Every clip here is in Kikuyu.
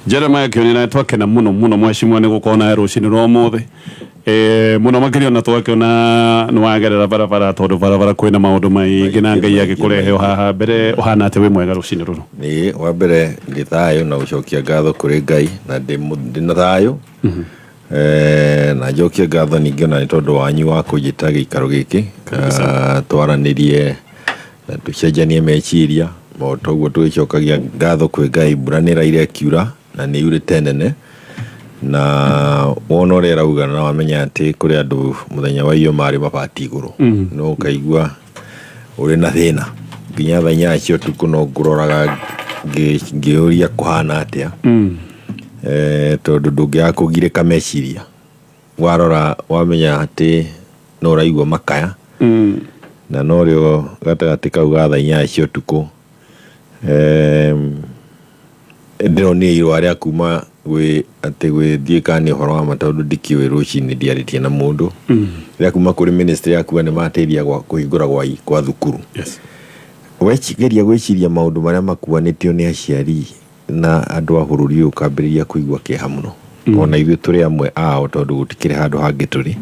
Jeremiah Kĩoni na twakena mũno mũno mheshimiwa nĩ gũkorwo nawe rũcinĩ rwa ũmũthĩ. Mũno makĩria ona twakĩona nĩ wagerera barabara tondũ barabara kwĩna maũndũ maingĩ na Maingĩ, Ngai maingĩ, agĩkũrehe o maingĩ. haha mbere ũhana atĩ wĩ mwega rũcinĩ rũrũ. Nĩ wa mbere ndĩ thayũ na gũcokia ngatho kũrĩ Ngai na ndĩ na thayũ. Na njokie ngatho ningĩ ona nĩ tondũ wanyu wa kũnjĩta gĩikaro gĩkĩ. Karibu sana. Twaranĩrie na tũcenjanie meciria. O toguo tũgĩcokagia ngatho kwĩ Ngai, mbura nĩ ĩraire ĩkiura na nĩ yurĩte nene. Na wona ũrĩa ĩrauga na wamenya atĩ kũrĩ andũ mũthenya wa iyo marĩ mabati igũrũ. No ũkaigua ũrĩ na thĩna. Nginya thaa inyanya cia ũtukũ no ngũroraga ngĩũria kũhana atĩa. Tondũ ndũngĩaga kũgirĩka meciria. Warora wamenya atĩ no ũraigua makaya. Na norĩo gatagatĩ kau ga thaa inyanya cia ũtukũ, ndĩronire irũa rĩa kuma gwĩ atĩ gwĩthiĩ kana nĩ ũhoro wa ma tondũ ndikĩũĩ rũcinĩ ndiarĩtie na mũndũ. Rĩa kuma kũrĩ ministry ya kuga nĩ mateithia gwa kũhingũra gwa thukuru. Geria gwĩciria maũndũ marĩa makuanĩtio nĩ aciari na andũ a bũrũri ũyũ ũkambĩrĩria kũigua kĩeha mũno. Ona ithuĩ tũrĩ amwe ao tondũ gũtikĩrĩ handũ hangĩ tũrĩ.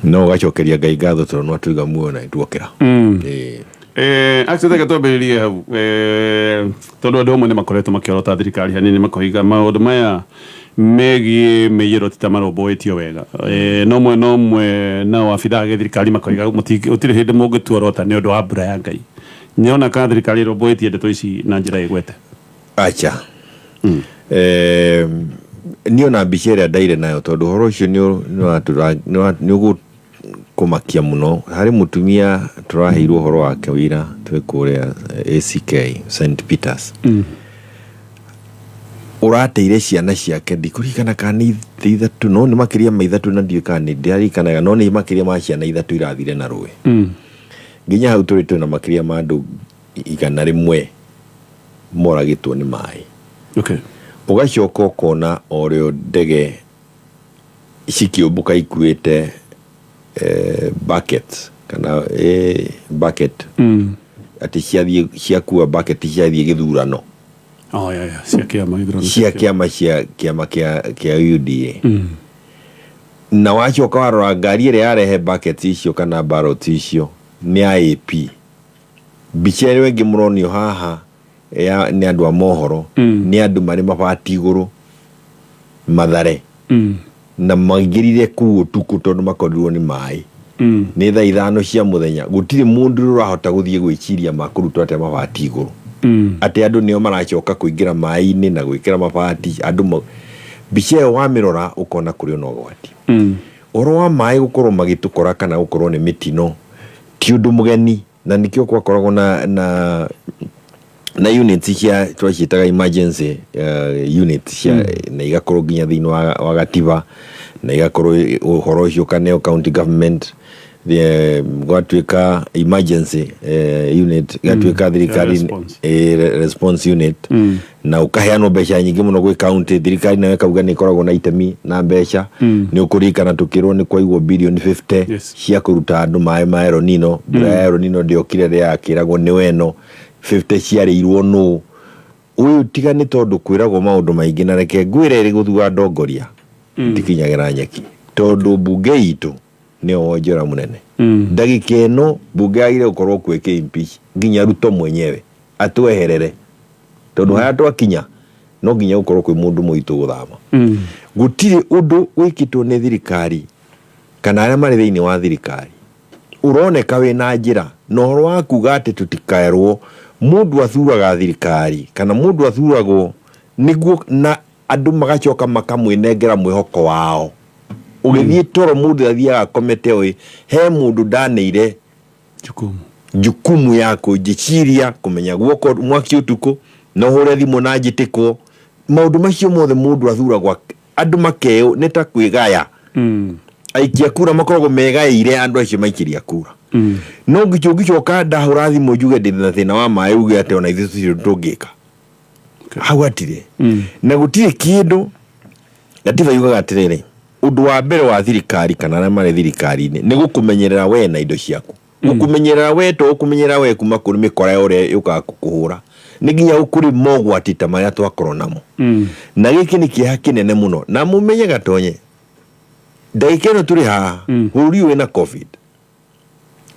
No ũgacokeria Ngai ngatho tondũ no atũiga muoyo na nĩtuokĩra. Actually reke twambĩrĩrie hau. Tondũ andũ amwe nĩ makoretwo makĩorota thirikari hanini makoiga maũndũ maya megiĩ mĩiyũro ti ta marũmbũĩtio wega. No mwena ũmwe nao abithaa a gĩthirikari makoiga gũtirĩ hĩndĩ mũngĩtuorota nĩ ũndũ wa mbura ya Ngai. Nĩona kana thirikari ĩrũmbũĩtie ndeto ici na njĩra ĩgwete? Acha. Niĩ ona mbica ĩrĩa ndaire nayo tondũ ũhoro ũcio nĩ ũgũkũmakia mũno. Harĩ mũtumia tũraheirwo ũhoro wake wĩra twĩ kũrĩa ACK St Peters. Ũrateire ciana ciake ndikũririkana kana nĩ ithatũ no nĩ makĩria ma ithatũ na ndiũĩ kana nĩ ndĩraririkanaga no nĩ makĩria ma ciana ithatũ irathire na rũĩ. Nginya hau tũrĩ twĩna makĩria ma andũ 100 moragĩtwo nĩ maĩ. Ũgacoka ũkona o rĩo ndege cikĩũmbũka ikuĩte buckets kana bucket. Atĩ ciathiĩ ciakua bucket ciathiĩ gĩthurano. Oh, yeah, yeah. Cia kĩama, gĩthurano cia kĩama cia kĩama kĩa UDA. Na wacoka warora ngari ĩrĩa yarehe buckets icio kana ballots icio nĩ ya AP. Mbica ĩrĩa ĩngĩ mũronio haha ya nĩ andũ a mohoro. Nĩ andũ marĩ mabati igũrũ Mathare. Na maingĩrire kũu ũtukũ tondũ makorirwo nĩ maĩ. Nĩ thaa 5 cia mũthenya. Gũtirĩ mũndũ ũrahota gũthiĩ gwĩciria makũrutwo atĩa mabati igũrũ. Atĩ andũ nĩo maracoka kũingĩra maĩ-inĩ na gwĩkĩra mabati. Andũ mbica ĩyo wamĩrora ũkona kũrĩ ona ũgwati. Ũhoro wa maĩ gũkorwo magĩtũkora kana gũkorwo nĩ mĩtino ti ũndũ mũgeni na nĩkĩo gwakoragwo na units cia twaciĩtaga emergency unit cia na igakorwo nginya thĩinĩ wa gatiba na igakorwo ũhoro ũcio ũkaneo county government, gwatuĩka emergency unit gatuĩka thirikari Response. Response unit na ũkaheanwo mbeca nyingĩ mũno gwĩ county thirikari nayo ĩkauga nĩ ĩkoragwo na itemi na mbeca. Nĩ ũkũririkana tũkĩrwo nĩ kwaigwo bilioni 50 cia kũruta andũ maĩ ma El Nino. Mbura ya El Nino ndĩokire rĩrĩa yakĩragwo nĩ weno 50 ciarĩirwo nũ ũyũ tiga nĩ tondũ kwĩragwo maũndũ maingĩ na reke ngwĩre ĩrĩ gũthura ndongoria ndikinyagĩra nyeki tondũ mbunge itũ nĩyo wonjora mũnene. Ndagĩka ĩno mbunge yagĩrĩire gũkorwo kuo ĩkĩ impeach nginya Ruto mwenyewe atweherere tondũ harĩa twakinya no nginya gũkorwo kwĩ mũndũ mũritũ gũthama. Gũtirĩ ũndũ wĩkĩtwo nĩ thirikari kana arĩa marĩ thĩinĩ wa thirikari ũroneka wĩna njĩra na ũhoro wa kuga atĩ tũtikaerwo mũndũ athuraga thirikari kana mũndũ athuragwo nĩguo na andũ magacoka makamwĩnengera mwĩhoko wao. Ũgĩthiĩ toro mũndũ athiaga akomete oĩ he mũndũ ndaneire jukumu, jukumu ya kũnjĩciria kũmenya guoko mwaki ũtukũ no hũre thimũ na njĩtĩkwo. Maũndũ macio mothe mũndũ athuragwo andũ makeo nĩ ta kwĩgaya. Aikia kura makoragwo megaĩire andũ acio maikĩria kura. No ũngĩcoka ndahũra thimũ njuge ndĩ na thĩna wa maĩ uge atĩ ona ithuĩ tũtirĩ ũndũ tũngĩka. Hau hatirĩ. Na gũtirĩ kĩndũ gatiba yugaga atĩrĩrĩ, ũndũ wa mbere wa thirikari kana arĩa marĩ thirikari-inĩ nĩ gũkũmenyerera we na indo ciaku. Gũkũmenyerera we to gũkũmenyerera we kuma kũrĩ mĩkora ya ũrĩa yũkaga gũkũhũra. Nĩ nginya kũrĩ mogwati ta marĩa twakorwo namo. Na gĩkĩ nĩ kĩeha kĩnene mũno, na mũmenye Gatonye, ndagĩka ĩno tũrĩ haha, bũrũri ũyũ wĩna COVID,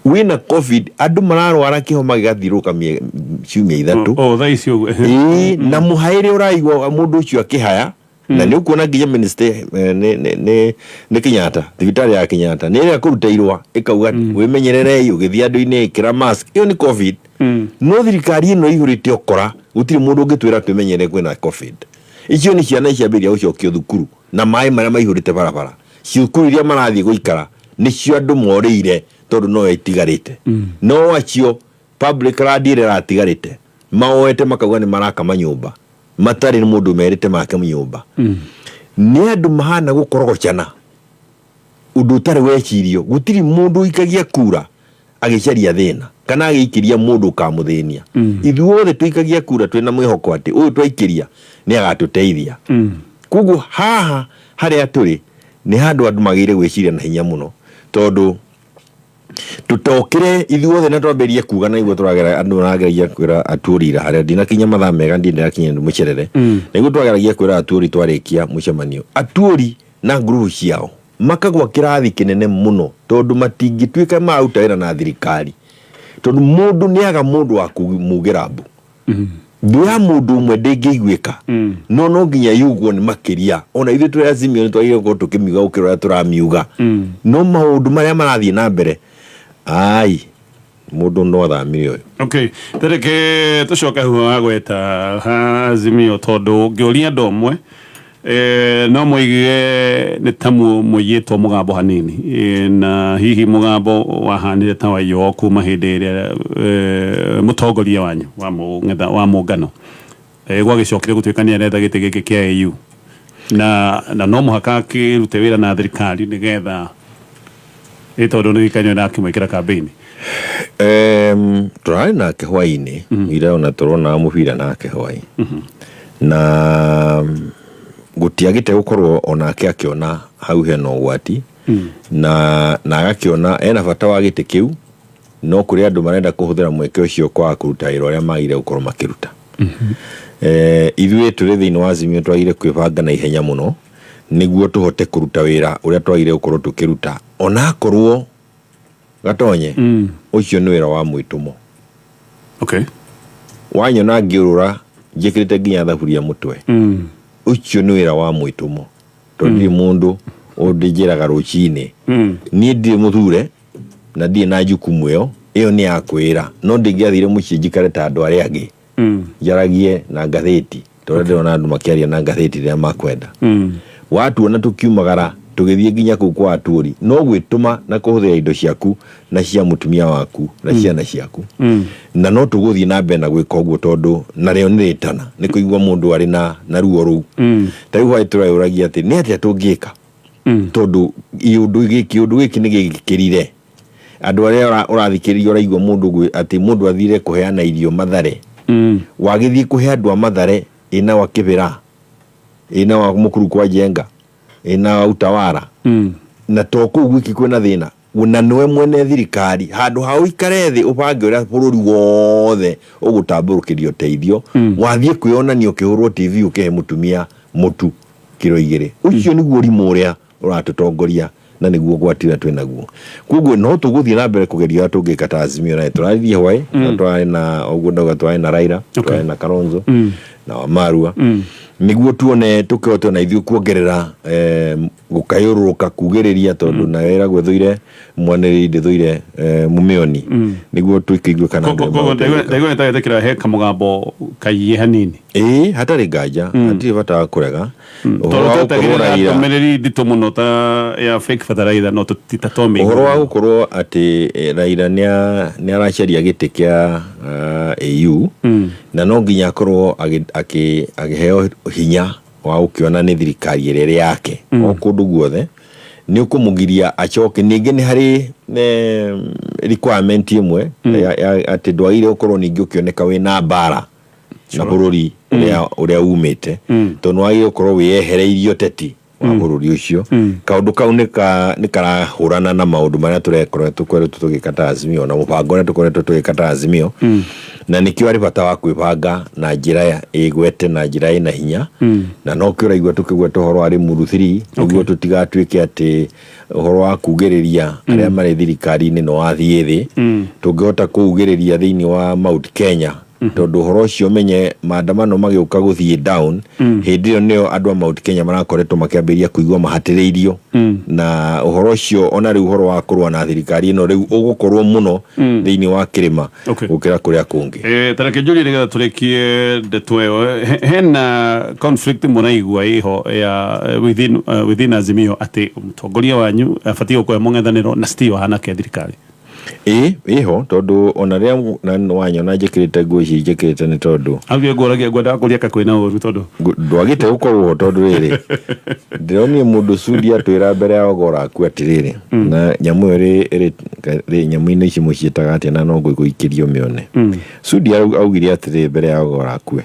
wĩna COVID, andũ mararwara kĩhoma gĩgathirũka ciumia 3. O thaa ici ũguo. Ĩĩ, na mũhaĩre ũraigua mũndũ ũcio akĩhaya, na nĩ ũkuona nginya minister nĩ Kenyatta, thibitarĩ ya Kenyatta nĩ ĩrĩa kũruta irũa ĩkauga wĩmenyererei ũgĩthiĩ andũ-inĩ, ĩkĩra mask. Ĩyo nĩ COVID. No thirikari ĩno ĩihũrĩte ũkora, gũtirĩ mũndũ ũngĩtwĩra twĩmenyerere kwĩna COVID. Icio nĩ ciana ciambĩrĩria gũcokio thukuru na maĩ marĩa maihũrĩte barabara. Cukuru iria marathiĩ gũikara nĩcio andũ morĩire tondũ no itigarĩte. No acio public land ĩrĩa ĩratigarĩte maoete makauga nĩ maraka manyũmba matarĩ nĩ mũndũ merĩte make nyũmba. Nĩ andũ mahana gũkorogocana ũndũ ũtarĩ wecirio. Gũtirĩ mũndũ ũikagia kura agĩcaria thĩna kana agĩikĩria mũndũ ũkamũthĩnia. Ithuothe tũikagia kura twĩna mwĩhoko atĩ ũyũ twaikĩria nĩ agatũteithia. Koguo haha harĩa tũrĩ nĩ handũ andũ magĩrĩire gwĩciria na hinya mũno, tondũ tũtokĩre ithuothe na twambĩrĩrie kuga na nĩguo tũragera andũ marageragia kwĩra atuũri ira harĩa ndinakinya mathaa mega ndinakinya mũcerere, nĩguo twageragia kwĩra atuũri twarĩkia mũcemanio, atuũri na ngurubu ciao makagwa kĩrathi kĩnene mũno, tondũ matingĩtuĩka maruta wĩra na thirikari, tondũ mũndũ nĩ aga mũndũ wa kumugĩra mbu. Mbu ya mũndũ ũmwe ndĩngĩiguĩka, no nginya yugwo nĩ makĩria. Ona ithuĩ tũrĩ Azimio nĩ twagĩrĩirwo gũkorwo tũkĩmiuga gũkĩra ũrĩa tũramiuga. No maũndũ marĩa marathiĩ na mbere, ai, mũndũ no athamire ũyũ. Okay, tareke tũcoke hau wagweta ha Azimio, tondũ ũngĩũria andũ amwe no moige nĩ ta mũiyĩtwo mũgambo hanini, na hihi mũgambo wahanire ta waiywo kuma hĩndĩ ĩrĩa mũtongoria wanyu wa mũng'etha wa mũngano gwagĩcokire gũtuĩka nĩ aretha gĩtĩ gĩkĩ kĩa AU, na no mũhaka akĩrute wĩra na thirikari nĩgetha tondũ nĩ thirikari nĩyo ĩrakĩmwĩkĩra kambĩini. Tũrarĩ nake hwaĩ-inĩ ira, ona tũrona mũbira nake hwaĩ, na gũtiagĩte gũkorwo onake akĩona hau hena ũgwati, na agakĩona ena bata wa gĩtĩ kĩu, no kũrĩ andũ marenda kũhũthĩra mweke ũcio kwaga kũruta wĩra ũrĩa magĩrĩire gũkorwo makĩruta. Ithuĩ tũrĩ thĩinĩ wa Azimio twagĩrĩire kwĩbanga na ihenya mũno nĩguo tũhote kũruta wĩra ũrĩa twagĩrĩire gũkorwo tũkĩruta, onakorwo Gatonye ũcio nĩ wĩra wa mwĩtũmo. Wanyona ngĩũrũra njĩkĩrĩte nginya thaburia mũtwe, ũcio nĩ wĩra wa mwĩtũmo, tondũ ndirĩ mũndũ ũndĩnjĩraga rũcinĩ. Niĩ ndirĩ mũthure na ndirĩ na jukumu ĩyo, ĩyo nĩ ya kwĩra, no ndingĩathire mũciĩ njikare ta andũ arĩa angĩ njaragie na ngathĩti, tondũ ndĩrona andũ makĩaria na ngathĩti rĩrĩa makwenda. Watuona tũkiumagara tũgĩthiĩ nginya kũu kwa atuũri, no gwĩtũma na kũhũthĩra indo ciaku na cia mũtumia waku na ciana ciaku, na no tũgũthiĩ na mbere na gwĩka ũguo, tondũ narĩo nĩ rĩtana nĩ kũigua mũndũ arĩ na ruo rũu. Ta rĩu hwaĩ tũreyũragia atĩ nĩ atĩa tũngĩka, tondũ kĩũndũ gĩkĩ nĩ gĩkĩrire andũ arĩa ũrathikĩrĩria, ũraigua mũndũ atĩ mũndũ athire kũheana irio Mathare, wagĩthiĩ kũhe andũ a Mathare ĩna wa Kĩbĩra, ĩna wa Mũkuru kwa Njenga, ĩna wa Utawara, na to kũu gwiki kwĩna thĩna, na nĩwe mwene thirikari. Handũ ha ũikare thĩ ũbange ũrĩa bũrũri wothe ũgũtambũrũkĩrio ũteithio, wathiĩ kwĩyonania ũkĩhũrwo TV ũkĩhe mũtumia mũtu kiro 2. Ũcio nĩguo ũrimũ ũrĩa ũratũtongoria na nĩguo ũgwati ũrĩa twĩnaguo. Koguo no tũgũthiĩ na mbere kũgeria ũrĩa tũngĩka ta Azimio, na tũraririe hwaĩ na twarĩ na ũguo ndauga, twarĩ na Raila, twarĩ na Kalonzo na Wamarua, nĩguo tuone tũkĩhote ona ithuĩ kuongerera gũkayũrũrũka kugĩrĩria, tondũ nayo ĩragwo ĩthũire mwanĩrĩri ndĩthũire mũmĩoni, nĩguo tũkĩigue kana andũ nĩmagũteithĩka. Ndaigua nĩtagĩtĩkĩra he kamũgambo kaiye hanini. Ĩĩ, hatarĩ nganja, hatirĩ bata wa kũrega ũhoro tondũ wa gũkorwo twetagĩrĩra Raila ndũmĩrĩri nditũ mũno ta ya fake fertilizer no tũtita twamĩigua. Ũhoro wa gũkorwo atĩ Raila nĩ aracaria gĩtĩ kĩa AU, na no nginya akorwo akĩheo hinya wa gũkĩona nĩ thirikari ĩrĩa ĩrĩ yake o kũndũ guothe, nĩ ũkũmũgiria acoke. Ningĩ nĩ harĩ requirement ĩmwe atĩ ndwagĩrĩire gũkorwo ningĩ ũkĩoneka wĩna mbara na bũrũri ũrĩa umĩte, tondũ nĩ wagĩrĩire gũkorwo wĩyehereirie ũteti. Wa bũrũri ũcio kaũndũ kau nĩ karahũrana na maũndũ marĩa tũrekoretwo tũkoretwo tũgĩka ta Azimio na mũbango ũrĩa tũkoretwo tũgĩka ta Azimio, na nĩkĩo arĩ bata wa kwĩbanga na njĩra ĩgwete na njĩra ĩna hinya, na nokĩo ũraigua tũkĩgweta ũhoro wa Limuru 3 nĩguo tũtigatuĩke atĩ ũhoro wa kugĩrĩria arĩa marĩ thirikari-inĩ nĩ wathiĩ thĩ. Tũngĩhota kũugĩrĩria thĩinĩ wa Mount Kenya, tondũ ũhoro ũcio menye maandamano magĩũka gũthiĩ down, hĩndĩ ĩyo nĩyo andũ a Mount Kenya marakoretwo makĩambĩrĩria kũigua mahatĩrĩirio na ũhoro ũcio. Ona rĩu ũhoro wa kũrũa na thirikari ĩno rĩu ũgũkorwo mũno thĩinĩ wa kĩrĩma gũkĩra kũrĩa kũngĩ. Tareke njũrie nĩgetha tũrĩkie ndeto ĩyo. Hena conflict mũraigua ĩho ya within Azimio atĩ mũtongoria wanyu abatiĩ gũkorwo e mũng'ethanĩro na Steve ahanake thirikari? Ĩ ĩho, tondũ ona rĩrĩa na wanyona njĩkĩrĩte nguo ici njĩkĩrĩte nĩ tondũ Augire ngũragia ngwendaga kũria ka kwĩna ũru tondũ Ndwagĩte gũkorwo ho, tondũ rĩrĩ ndĩronire mũndũ Sudi atwĩra mbere ya Ogora akue atĩrĩrĩ, na nyamũ ĩyo rĩ nyamũ-inĩ ici mũciĩtaga atĩa, na no ngũikĩrio mĩone. Sudi augire atĩrĩrĩ mbere ya Ogora akue,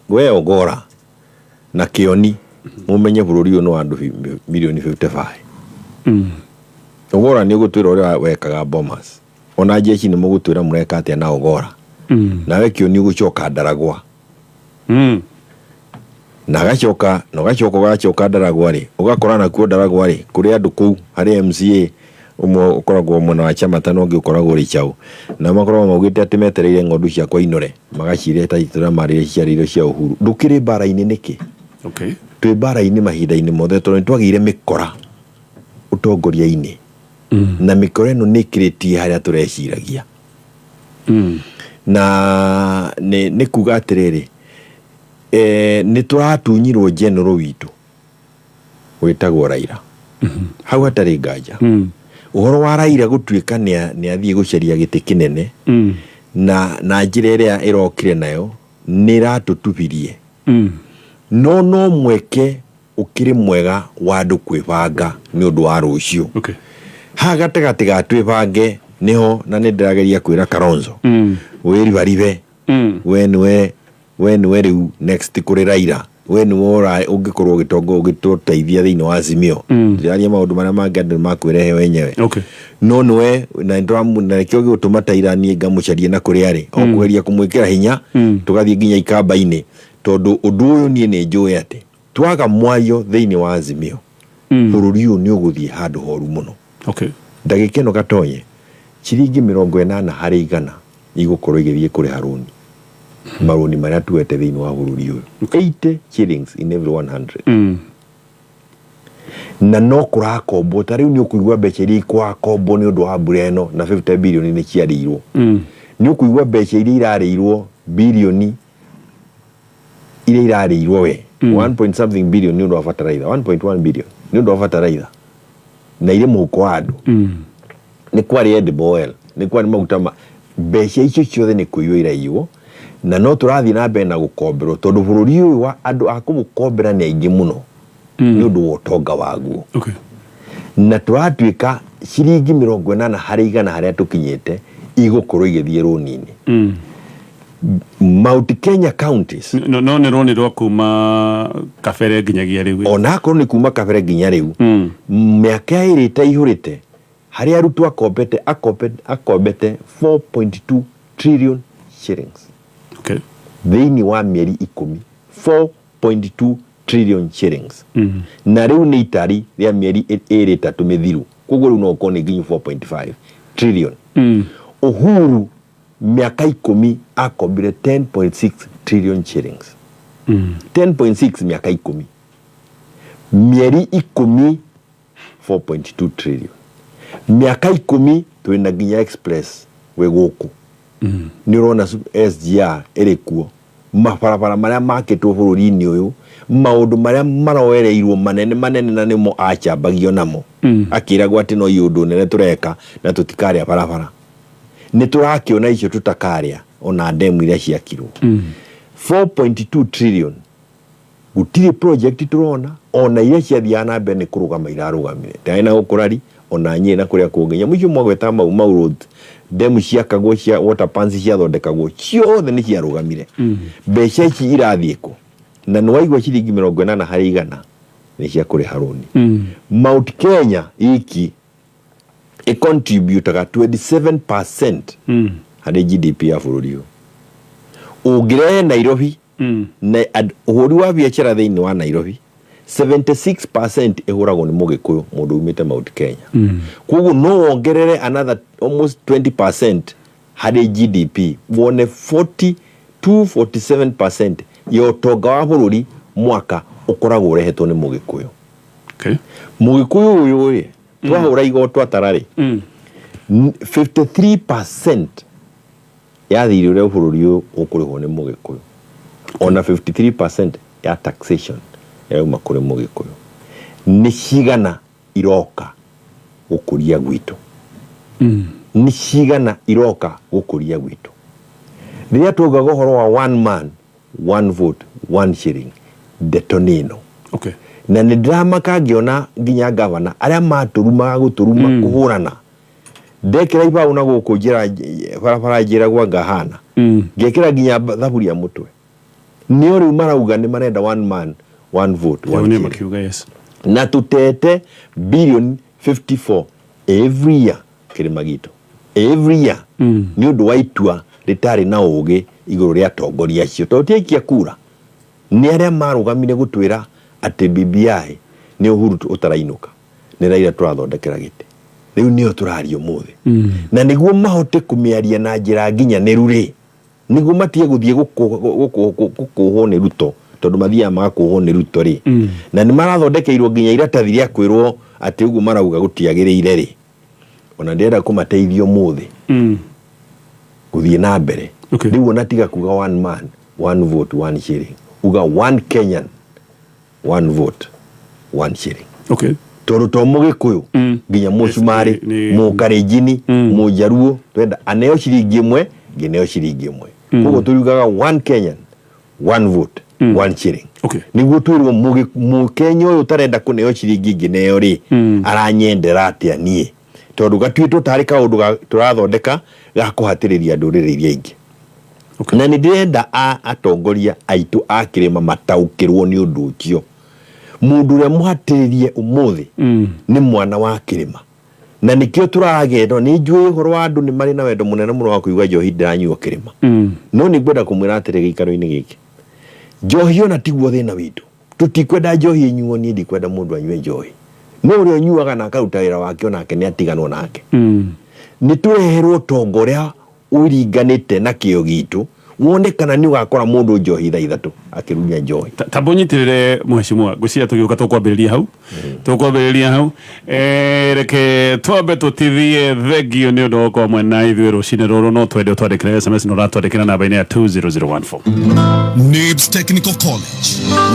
we Ogora na Kĩoni mũmenye bũrũri ũyũ nĩ wa andũ mirioni 55. Ogora nĩ ũgũtwĩra ũrĩa wekaga Bomas, ona jeshi nĩ mũgũtwĩra mũreka atĩa na Ogora, nawe Kĩoni ũgũcoka Ndaragwa na agacoka na ũgacoka ũgacoka Ndaragwa rĩ, ũgakora nakuo Ndaragwa rĩ kũrĩ andũ kũu harĩ MCA ũmwe ũkoragwo mwena wa Chamata na ũngĩ ũkoragwo Rĩchau, na makoragwo maugĩte atĩ metereire ng'ondu ciakwa inore magacirĩa ta itũra marĩre ciarĩirwo cia Uhuru. Ndũkĩrĩ mbara-inĩ nĩkĩ? Twĩ mbara-inĩ mahinda-inĩ mothe tondũ nĩ twagĩire mĩkora ũtongoria-inĩ, na mĩkora ĩno nĩ ĩkĩrĩtie harĩa tũreciragia. Na nĩ kuga atĩrĩrĩ, nĩ tũratunyirwo general witũ wĩtagwo Raila hau hatarĩ nganja. Ũhoro wa Raila gũtuĩka nĩ athiĩ gũcaria gĩtĩ kĩnene na njĩra ĩrĩa ĩrokire nayo nĩ ĩratũtubirie, no mweke ũkĩrĩ mwega wa andũ kwĩbanga nĩ ũndũ wa rũciũ. Haha gatagatĩ ga twĩbange nĩho na nĩ ndĩrageria kwĩra Kalonzo wĩribaribe. We nĩwe rĩu next kũrĩ Raila, we nĩwe ũngĩkorwo ũgĩtongo ũgĩtũteithia thĩinĩ wa Azimio. Ndĩraria maũndũ marĩa mangĩ andũ makwĩrehe wenyewe. No nĩwe na na nĩkĩo gĩgũtũma Taira niĩ ngamũcarie na kũrĩa arĩ o kũgeria kũmwĩkĩra hinya, tũgathiĩ nginya ikamba-inĩ, tondũ ũndũ ũyũ niĩ nĩ njũĩ atĩ twaga mwario thĩinĩ wa Azimio, bũrũri ũyũ nĩ ũgũthiĩ handũ horu mũno. Ndagĩka ĩno gatonye ciringi 80% igũkorwo igĩthiĩ kũrĩha rũni, marũni marĩa tuete thĩinĩ wa bũrũri ũyũ, 80 shillings in every 100. Na no kũrakombwo, ta rĩu nĩ ũkũigua mbeca iria ikũrakombwo nĩ ũndũ wa mbura ĩno na 50 bilioni nĩ ciarĩirwo. Nĩ ũkũigua mbeca iria irarĩirwo, bilioni iria irarĩirwo we, 1 point something billion nĩ ũndũ wa fertilizer, 1.1 billion nĩ ũndũ wa fertilizer na irĩ mũhuko wa andũ. Nĩ kwarĩ edible oil, nĩ kwarĩ maguta ma mbeca icio ciothe nĩ kũiywo iraiywo, na no tũrathiĩ na mbere na gũkomberwo tondũ bũrũri ũyũ wa andũ a kũmũkombera nĩ aingĩ mũno nĩ ũndũ wa ũtonga waguo. Na tũratuĩka ciringi 80% harĩa tũkinyĩte igũkorwo igĩthiĩ rũni-inĩ. Mount Kenya counties No nĩ rũni rwa kuma kabere nginyagia rĩu. Ona akorwo nĩ kuma kabere nginya rĩu, mĩaka ĩrĩ ĩtaihũrĩte harĩa arutwo akombete 4.2 trillion shillings thĩinĩ wa mĩeri 10, 4.2 trillion shillings. Na rĩu nĩ itari rĩa mĩeri ĩrĩ ĩtatũ mĩthiru, koguo rĩu no ũkorwo nĩ nginyu 4.5 trillion. Uhuru mĩaka 10 akombire 10.6 trillion shillings. 10.6 mĩaka 10, mĩeri 10, 4.2 trillion. Mĩaka 10 twĩna nginya express wĩ gũkũ, nĩ ũrona SGR ĩrĩ kuo, mabarabara marĩa makĩtwo bũrũri-inĩ ũyũ, maũndũ marĩa maroereirwo manene manene na nĩmo acambagio namo, akĩragwo atĩ no iũndũ nene tũreka na tũtikarĩa barabara. Nĩ tũrakĩona icio tũtakarĩa ona ndemu iria ciakirwo. 4.2 trillion gũtirĩ project tũrona, ona iria ciathiaga na mbere nĩ kũrũgama irarũgamire, ndarĩ na gũkũrari ona nyĩ na kũrĩa kũngĩ. Nyamũ icio mwagweta mau mau road ndemu ciakagwo cia water pans ciathondekagwo ciothe nĩ ciarũgamire. Mbeca ici irathiĩ kũ? Na nĩ waigua ciringi 80% Nĩ cia kũrĩha rũni. Mount Kenya iki ĩcontributaga 27% harĩ GDP ya bũrũri ũyũ. Ũngĩrehe Nairobi na ũhũri wa biacara thĩinĩ wa Nairobi, 76% ĩhũragwo nĩ Mũgĩkũyũ, mũndũ umĩte Mount Kenya. Koguo no wongerere another almost 20% harĩ GDP, wone 42 47% ya ũtonga wa bũrũri mwaka ũkoragwo ũrehetwo nĩ Mũgĩkũyũ. Mũgĩkũyũ ũyũ rĩ, twahũra igoto atara rĩ, 53% ya thirĩ ũrĩa bũrũri ũyũ ũkũrĩhwo nĩ Mũgĩkũyũ, ona 53% ya taxation ĩrauma kũrĩ Mũgĩkũyũ. Nĩ cigana iroka gũkũria gwitũ? Nĩ cigana iroka gũkũria gwitũ? Rĩrĩa twaugaga ũhoro wa one man, one vote, one shilling, ndeto nĩ ĩno. Na nĩ ndĩramaka ngĩona nginya gavana arĩa matũrumaga gũtũruma kũhũrana, ndekĩra ibaũ na gũkũ njĩra barabara njĩragwo anga hana, ngekĩra nginya thaburia mũtwe, nĩo rĩu marauga nĩ marenda one man, one vote, one Nĩ shilling. Makiuga yes. Na tutete billion 54 every year kĩrĩma gitũ, every year, nĩ ũndũ wa itua rĩtarĩ na ũgĩ igũrũ rĩa atongoria acio, tondũ ti aikia kura, nĩ arĩa marũgamire gũtwĩra atĩ BBI nĩ Uhuru ũtarainũka, nĩ Raila tũrathondekera gĩtĩ. Rĩu nĩo tũraria ũmũthĩ, na nĩguo mahote kũmĩaria na njĩra nginyanĩru rĩ, nĩguo matige gũthiĩ gũkũhwo nĩ Ruto, tondũ mathiaga magakũhwo nĩ Ruto rĩ, na nĩ marathondekeirwo nginya iratathi rĩa kwĩrwo atĩ ũguo marauga gũtiagĩrĩire rĩ. Ona ndĩrenda kũmateithia ũmũthĩ gũthiĩ na mbere. Rĩu ona tiga kuga one man, one vote, one shilling, uga one Kenyan, one vote, one shilling, tondũ to Mũgĩkũyũ, nginya Mũcumarĩ, Mũkarenjini, Mũjaruo, twenda aneo ciringi ĩmwe, ngĩneo ciringi ĩmwe. Koguo tũriugaga one Kenyan, one vote, one shilling, nĩguo twĩrwo Mũkenya ũyũ ũtarenda kũneo ciringi ngĩneo rĩ, aranyendera atĩa niĩ? Tondũ gatuĩtwo tarĩ kaũndũ tũrathondeka ga kũhatĩrĩria ndũrĩrĩ iria ingĩ. Na nĩ ndĩrenda atongoria aitũ a kĩrĩma mataũkĩrwo nĩ ũndũ ũcio. Mũndũ ũrĩa mũhatĩrĩrie ũmũthĩ nĩ mwana wa kĩrĩma, na nĩkĩo tũragendo. Nĩ njũĩ ũhoro wa andũ nĩ marĩ na wendo mũnene mũno wa kũigua njohi ndĩranyuo kĩrĩma, no nĩ ngwenda kũmwĩra atĩrĩ, gĩikaro-inĩ gĩkĩ njohi ona tiguo thĩna witũ. Tũtikwenda njohi ĩnyuo, niĩ ndikwenda mũndũ anyue njohi, no ũrĩa ũnyuaga na akaruta wĩra wake, onake nĩ atiganwo nake. Nĩ tũreherwo ũtonga ũrĩa ũringanĩte na kĩo gitũ, wone kana nĩ ũgakora mũndũ njohi thaa 3 akĩrunya njohi. Tamba ũnyitĩrĩre, mheshimiwa. Ngwĩciria tũgĩũka tũkwambĩrĩria hau. Reke twambe tũtithie. Thengio nĩ ũndũ wa gũkorwo mwena ithuĩ rũcinĩ rũrũ. No twende ũtwandĩkĩre SMS na ũratwandĩkĩra namba-inĩ ya 20014. NIBS Technical College.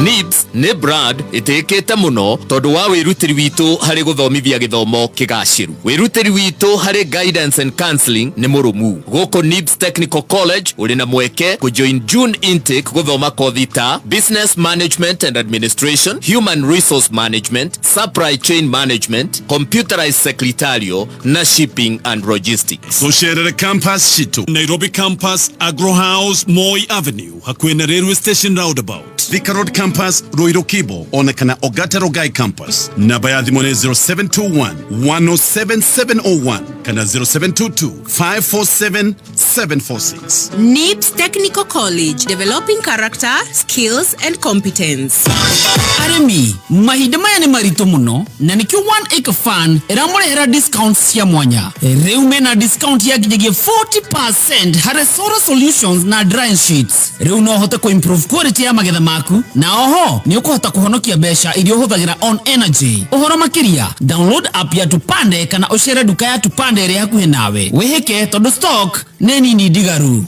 NIBS nĩ brand ĩtĩĩkĩte mũno tondũ wa wĩrutĩri witũ harĩ gũthomithia gĩthomo kĩgacĩru. Wĩrutĩri witũ harĩ guidance and counseling nĩ mũrũmu. Gũkũ NIBS Technical College ũrĩ na mweke kũjoin June intake gũthoma kothi ta Business Management and Administration, Human Resource Management, Supply Chain Management, Computerized Secretarial na Shipping and Logistics. Tucerere campus citu: Nairobi Campus, Agro House, Moi Avenue, hakuhĩ na Railway Station roundabout; Thika Road Campus, Ruiru Kibo, ona kana Ongata Rongai Campus. Namba ya thimũ nĩ 0721 107 701 kana 0722 547 746. NIBS Technical College, developing character, skills and competence. Arĩmi, mahinda maya nĩ maritũ mũno, na nĩkĩo One Acre Fund ĩramũrehera discounts cia mwanya. Rĩu mena discount ya nginyagia 40% harĩ solar solutions na drying sheets. Rĩu no ũhote kũ-improve quality ya magetha maku, na oho nĩ ũkũhota kũhonokia mbeca iria ũhũthagĩra on energy. Ũhoro makĩria, download app ya Tupande kana ũcere nduka ya Tupande ĩrĩa hakuhĩ nawe. Wĩhĩke tondũ stock nĩ nini ndigaru.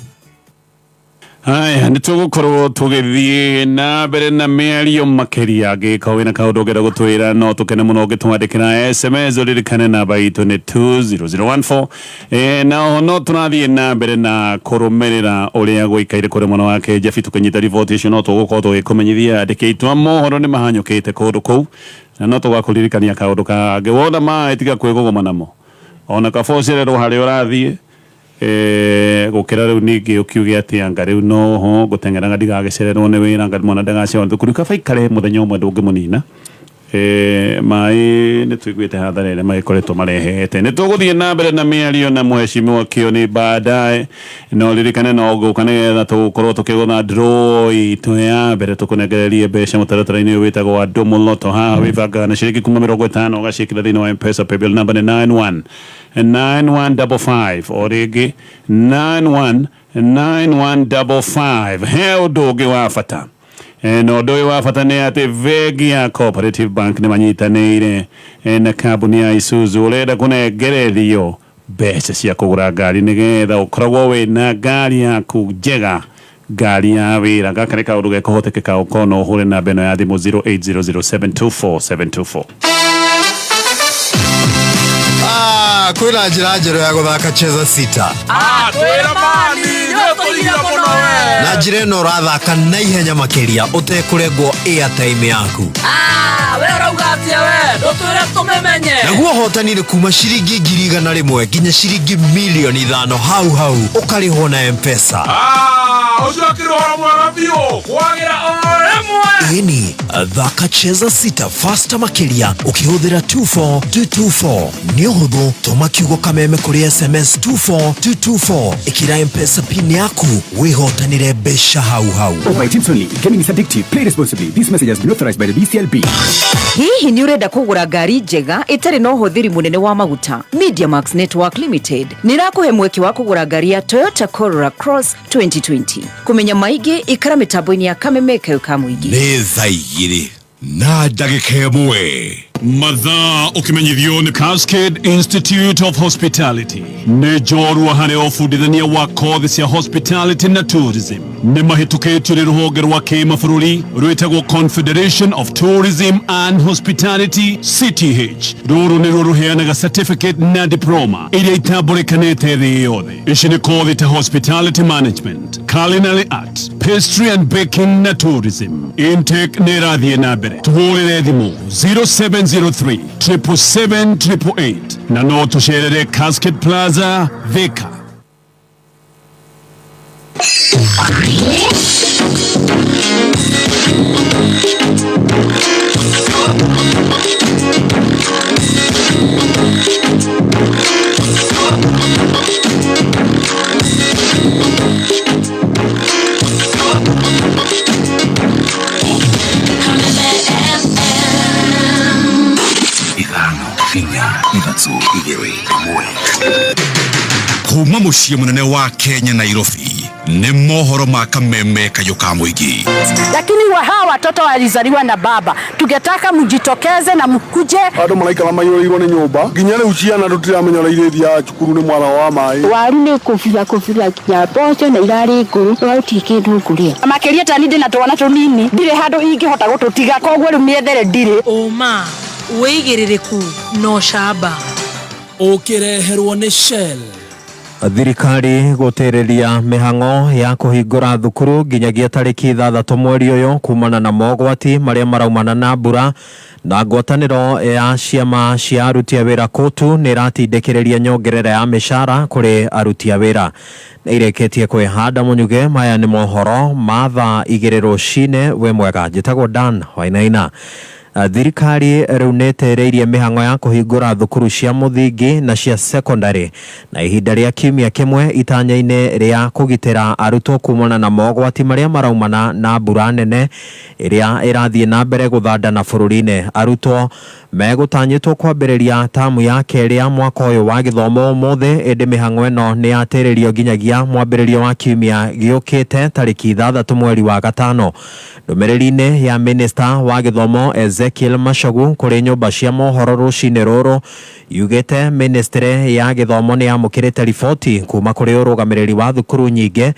Haya, nĩ tũgũkorwo tũgĩthiĩ na mbere na mĩario makĩria. Angĩkorwo wĩna kaũndũ ũngĩenda gũtwĩra, no tũkene mũno ũngĩtwandĩkĩra SMS. Ũririkane namba itũ nĩ 20014. Na oho no tũrathiĩ na mbere na kũrũmĩrĩra ũrĩa gũikaire kũrĩ mwena wa Kĩnjabi. Tũkĩnyita riboti icio, no tũgũkorwo tũgĩkũmenyithia. Andĩki aitũ a mohoro nĩ mahanyũkĩte kũndũ kũu, na no tũgakũririkania kaũndũ kangĩ: wona maĩ, tiga kwĩgũgũma namo, ona kaba ũcererwo harĩa ũrathiĩ, gũkĩra rĩu ningĩ ũkiuge atĩ anga rĩu noho ngũteng'eraga ndigagĩcererwo nĩ wĩra, anga mwana ndagacererwo thukuru. Kaba ikare mũthenya ũmwe ndũngĩmũnina. Maĩ nĩ tũiguĩte hathara ĩrĩa magĩkoretwo marehete. Nĩ tũgũthiĩ na mbere na mĩario na mheshimiwa Kioni baadaye, no ririkane no ngũka nĩgetha tũgũkorwo tũkĩgũtha draw itũ ya mbere, tũkũnengererie mbeca mũtaratara-inĩ ũyũ wĩtagwo wa Ndũmũloto. Haha wĩbangaga na ciringi kuma 50 ũgaciĩkĩra thĩinĩ wa M-Pesa paybill number nĩ 91 9155, o rĩngĩ 91 9155. He ũndũ ũngĩ wa bata. Na ũndũ ũyũ wa bata nĩ atĩ bengi ya Cooperative Bank nĩ manyitanĩire na kambuni ya Isuzu. Ũrenda kũnengererio mbeca cia kũgũra ngari nĩgetha ũkoragwo wĩna ngari yaku njega, ngari ya wĩra. Gaka nĩ kaũndũ gekũhotekeka ũkorwo no ũhũre namba ĩno ya thimũ 0800724724. Ah, kwĩna njĩra njerũ ya gũthaka Cheza Sita. Ah, twĩra mani nĩũtũigire mũno we. Na njĩra ĩno ũrathaka na ihenya makĩria ũtekũrengwo airtime yaku. Ah, we ũrauga atĩa we? Ndũtwĩre tũmĩmenye. Naguo ũhotani nĩ kuma ciringi 100,000 nginya ciringi 5,000,000 hau hau ũkarĩhwo na M-Pesa. Ah, ũcio akĩrĩ ũhoro mwega biũ kwagĩra o rĩmwe. Ĩni, thaka Cheza Sita faster makĩria ũkĩhũthĩra 24224. Nĩ ũhũthũ, tũma kiugo kameme kũrĩ SMS 24224, ĩkĩra M-Pesa pin yaku wĩhotanĩre mbeca hau hau. Over 18 only. Gaming is addictive. Play responsibly. This message has been authorized by the BCLB. Hihi nĩ ũrenda kũgũra ngari njega ĩtarĩ na ũhũthĩri mũnene wa maguta? Mediamax Network Limited nĩ ĩrakũhe mweke wa kũgũra ngari ya Toyota Corolla Cross 2020. Kũmenya maingĩ, ikara mĩtambo-inĩ ya Kameme Kayo ka Mũingĩ. Nĩ thaa 2:01. Mathaa ũkĩmenyithio nĩ Cascade Institute of Hospitality, nĩ njorua harĩ ũbundithania wa kothi cia hospitality na tourism. Nĩ mahĩtũkĩtio nĩ rũhonge rwa kĩmabũrũri rwĩtagwo Confederation of Tourism and Hospitality, CTH. Rũrũ nĩruo rũheanaga certificate na diploma iria itambũrĩkanĩte thĩ yothe. Ici nĩ kothi ta hospitality management, culinary art, pastry and baking na tourism. Intake nĩ ĩrathiĩ na mbere. Tũhũrĩre thimũ 0703 777 888 na no tũcerere Cascade Plaza, Thika. 5 4 3 2 1. Kuma mũciĩ mũnene wa Kenya, Nairobi, nĩ mohoro ma Kameme Kayũ ka Mũingĩ. Lakini wa hawa watoto walizaliwa na baba, tungetaka mjitokeze na mkuje. Andũ maraikara maiyũrĩirwo nĩ nyũmba, nginya rĩu ciana tũtiramenya ũrĩa irĩthiaga cukuru nĩ mwara wa maĩ. Waru nĩ kũbutha kũbutha nginya mboco na irarĩ ngũrũ, gũtirĩ kĩndũ ngũrĩa. Makĩria tani ndĩna twana tũnini, ndirĩ handũ ingĩhota gũtũtiga, koguo rĩu mĩethere ndirĩ. Ũma, wĩigĩrĩrĩku na ũcamba. Ũkĩreherwo nĩ Shell. Thirikari gũtĩrĩria mĩhang'o ya kũhingũra thukuru nginyagia tarĩki 6 mweri ũyũ kumana na mogwati marĩa maraumana na mbura. Na ngwatanĩro ya ciama cia aruti a wĩra KOTU nĩ ĩratindĩkĩrĩria nyongerera ya mĩcara kũrĩ aruti a wĩra. Nĩ irĩkĩtie kwĩhanda mũnyuge. Maya nĩ mohoro ma thaa 2 rũcinĩ. Wĩ mwega, njĩtagwo Dan Wainaina. Thirikari rĩu nĩ ĩtĩrĩirie mĩhang'o ya kũhingũra thukuru cia mũthingi na cia secondary na ihinda rĩa kiumia kĩmwe itanya-inĩ rĩa kũgitĩra arutwo kumana na mogwati marĩa maraumana na mbura nene ĩrĩa ĩrathiĩ na mbere gũthandana bũrũri-inĩ. Arutwo megũtanyĩtwo kwambĩrĩria tamu ya kerĩ ya mwaka ũyũ wa gĩthomo ũmũthĩ, ĩndĩ mĩhang'o ĩno nĩ yatĩrĩrio nginyagia mwambĩrĩrio wa kiumia gĩũkĩte tarĩki 6 mweri wa 5. Ndũmĩrĩri-inĩ ya minista wa gĩthomo Ezekiel Machogu kũrĩ nyũmba cia mohoro rũcinĩ rũrũ, yugĩte ministry ya gĩthomo nĩ yamũkĩrĩte riboti kuma kũrĩ ũrũgamĩrĩri wa thukuru nyingĩ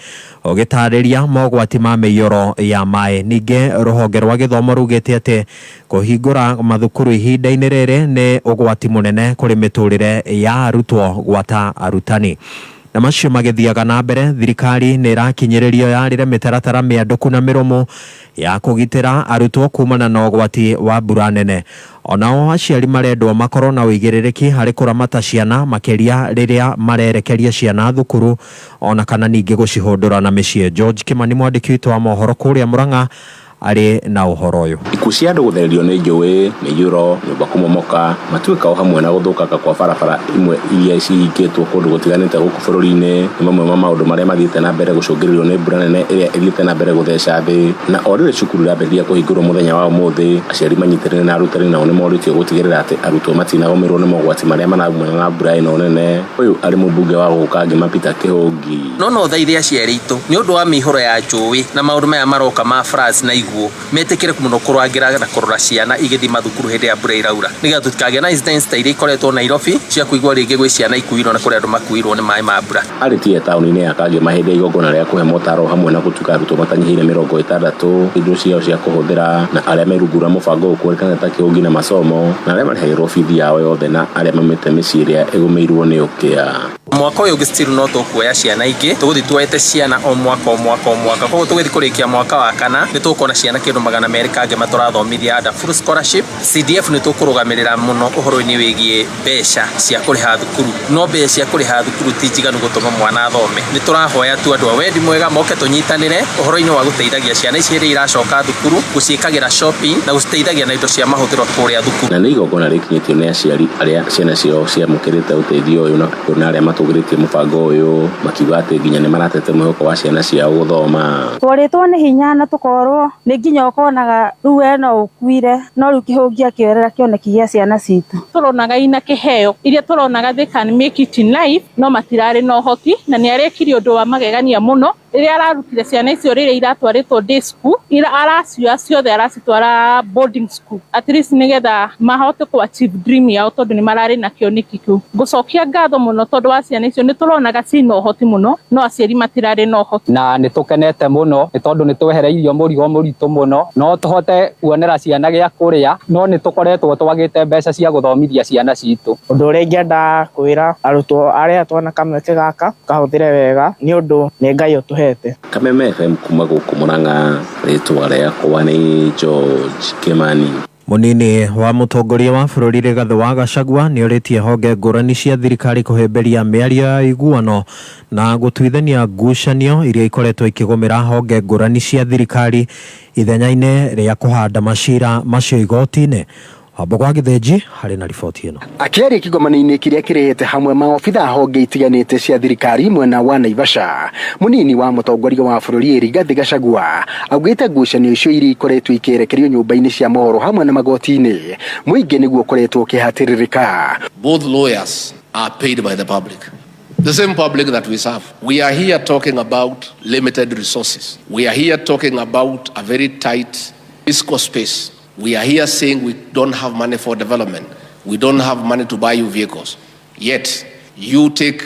ũgĩtarĩria mogwati ma mĩiyũro ya maĩ. Ningĩ rũhonge rwa gĩthomo rugĩte atĩ kũhingũra mathukuru ihinda-inĩ rĩrĩ nĩ ũgwati mũnene kũrĩ mĩtũrĩre ya arutwo gwata arutani. Na macio magĩthiaga na mbere, thirikari nĩ ĩrakinyĩrĩrio yarĩre mĩtaratara mĩandũku na mĩrũmũ ya kũgitĩra arutwo kumana na ũgwati wa mbura nene. Onao aciari marendwo makorwo na ũigĩrĩrĩki harĩ kũramata ciana, makĩria rĩrĩa marerekeria ciana thukuru ona kana ningĩ gũcihũndũra na mĩciĩ. George Kimani, mwandĩki witũ wa mohoro kũrĩa Murang'a, Arĩ na ũhoro ũyũ. Ikuũ cia andũ gũthererio nĩ njũĩ, mĩiyũro, nyũmba kũmomoka, matuĩka o hamwe na gũthũkanga kwa barabara imwe iria cihingĩtwo kũndũ gũtiganĩte gũkũ bũrũri-inĩ nĩ mamwe ma maũndũ marĩa mathiĩte na mbere gũcũngĩrĩrio nĩ mbura nene ĩrĩa ĩthiĩte na mbere gũtheca thĩ. Na o rĩrĩ cukuru irambĩrĩria kũhingũrwo mũthenya wa ũmũthĩ, aciari manyitĩrĩire na arutani nao nĩmorĩtio gũtigĩrĩra atĩ arutwo matinagũmĩrwo nĩ mogwati marĩa maraumana na mbura ĩno nene. Ũyũ arĩ mũmbunge wa gũkũ Ngima Peter Kĩhũngi. No thaithe aciari aitũ nĩ ũndũ wa mĩihũro ya njũĩ na maũndũ maya maroka ma floods na iguũ, metĩkĩre mũno kũrangĩra na kũrora ciana igĩthiĩ mathukuru hĩndĩ ya mbura iraura, nĩgetha tũtikagĩe na incidents ta iria ikoretwo Nairobi cia kũigua rĩngĩ gwĩ ciana ikuirwo na kũrĩ andũ makuirwo nĩ maĩ ma mbura. Arĩtie taũni-inĩ ya Kangema hĩndĩ ya igongona rĩa kũhe motaro hamwe na gũtuĩka arutwo matanyihĩire 60 indo ciao cia kũhũthĩra, na arĩa me rungu rwa mũbango ũkũrĩkana ta Kĩhũngi na masomo, na arĩa marĩhagĩrwo bithi yao yothe, na arĩa maumĩte mĩciĩ ĩrĩa ĩgũmĩirwo nĩ ũkĩa. Mwaka ũyũ ũngĩ still no tũkuoya ciana ingĩ, tũgũthiĩ tuoete ciana o mwaka o mwaka o mwaka, koguo tũgĩthiĩ kũrĩkia mwaka wa kana nĩ tũkuona ciana kĩndũ 200 Kangema tũrathomithia under full scholarship. CDF nĩ tũkũrũgamĩrĩra mũno ũhoro-inĩ wĩgiĩ mbeca cia kũrĩha thukuru, no mbeca cia kũrĩha thukuru ti njiganu gũtũma mwana athome. Nĩ tũrahoya tu andũ a wendi mwega moke tũnyitanĩre ũhoro-inĩ wa gũteithagia ciana ici hĩndĩ iracoka thukuru, gũciĩkagĩra shopping na gũciteithagia na indo cia mahũthĩro kũrĩa thukuru. Na nĩ igongona rĩkinyĩtio nĩ aciari arĩa ciana ciao ciamũkĩrĩte ũteithio ũyũ na kuona arĩa matũgĩrĩtie mũbango ũyũ, makiuga atĩ nginya nĩ maratete mwĩhoko wa ciana ciao gũthoma. Twarĩtwo nĩ hinya na tũkorwo nĩ nginya ũkonaga rĩu we no ũkuire, no rĩu Kĩhũngi akĩoerera kĩoneki gĩa ciana citũ. Tũronaga ina kĩheo iria tũronaga they can make it in life, no matirarĩ na ũhoti, na nĩ arekire ũndũ wa magegania mũno rĩrĩa ararutire ciana icio rĩrĩa iratwarĩtwo day school, ira aracioya ciothe aracitwara boarding school at least nĩgetha mahote kũ achieve dream yao, tondũ nĩ mararĩ na kĩoneki kĩu. Ngũcokia ngatho mũno tondũ wa ciana icio nĩ tũronaga cina ũhoti mũno, no aciari matirarĩ na ũhoti. Na nĩ tũkenete mũno nĩ tondũ nĩ twehereirio mũrigo mũritũ mũno, no tũhote kuonera ciana gĩa kũrĩa, no nĩ tũkoretwo twagĩte mbeca cia gũthomithia ciana citũ. Ũndũ ũrĩa ingĩenda kwĩra arutwo arĩa twana kamweke gaka kahũthĩre wega nĩ ũndũ nĩ Ngai ũtũhete. Kameme FM kuma gũkũ Murang'a, rĩtwa rĩakwa nĩ George Kimani. Mũnini wa mũtongoria wa bũrũri Rigathĩ wa Gachagua nĩorĩtie honge ngũrani cia thirikari kũhĩmbĩria mĩario ya ũiguano na gũtuithania ngucanio iria ikoretwo ikĩgũmĩra honge ngũrani cia thirikari ithenya-inĩ rĩa kũhanda macira macio igoti-inĩ. Wambo gwa Gĩthĩnji harĩ na riboti ĩno. Akĩaria kĩgomano-inĩ kĩrĩa kĩrehete hamwe maobitha honge itiganĩte cia thirikari mwena wa Naivasha, mũnini wa mũtongoria wa bũrũri Rigathĩ Gachagua augĩte ngucanio icio iria ikoretwo ikĩerekerio nyũmba-inĩ cia mohoro hamwe na magoti-inĩ mũingĩ nĩguo ũkoretwo ũkĩhatĩrĩrĩka. Both lawyers are paid by the public. The same public that we serve. We are here talking about limited resources. We are here talking about a very tight fiscal space. We are here saying we don't have money for development. We don't have money to buy you vehicles. Yet, you take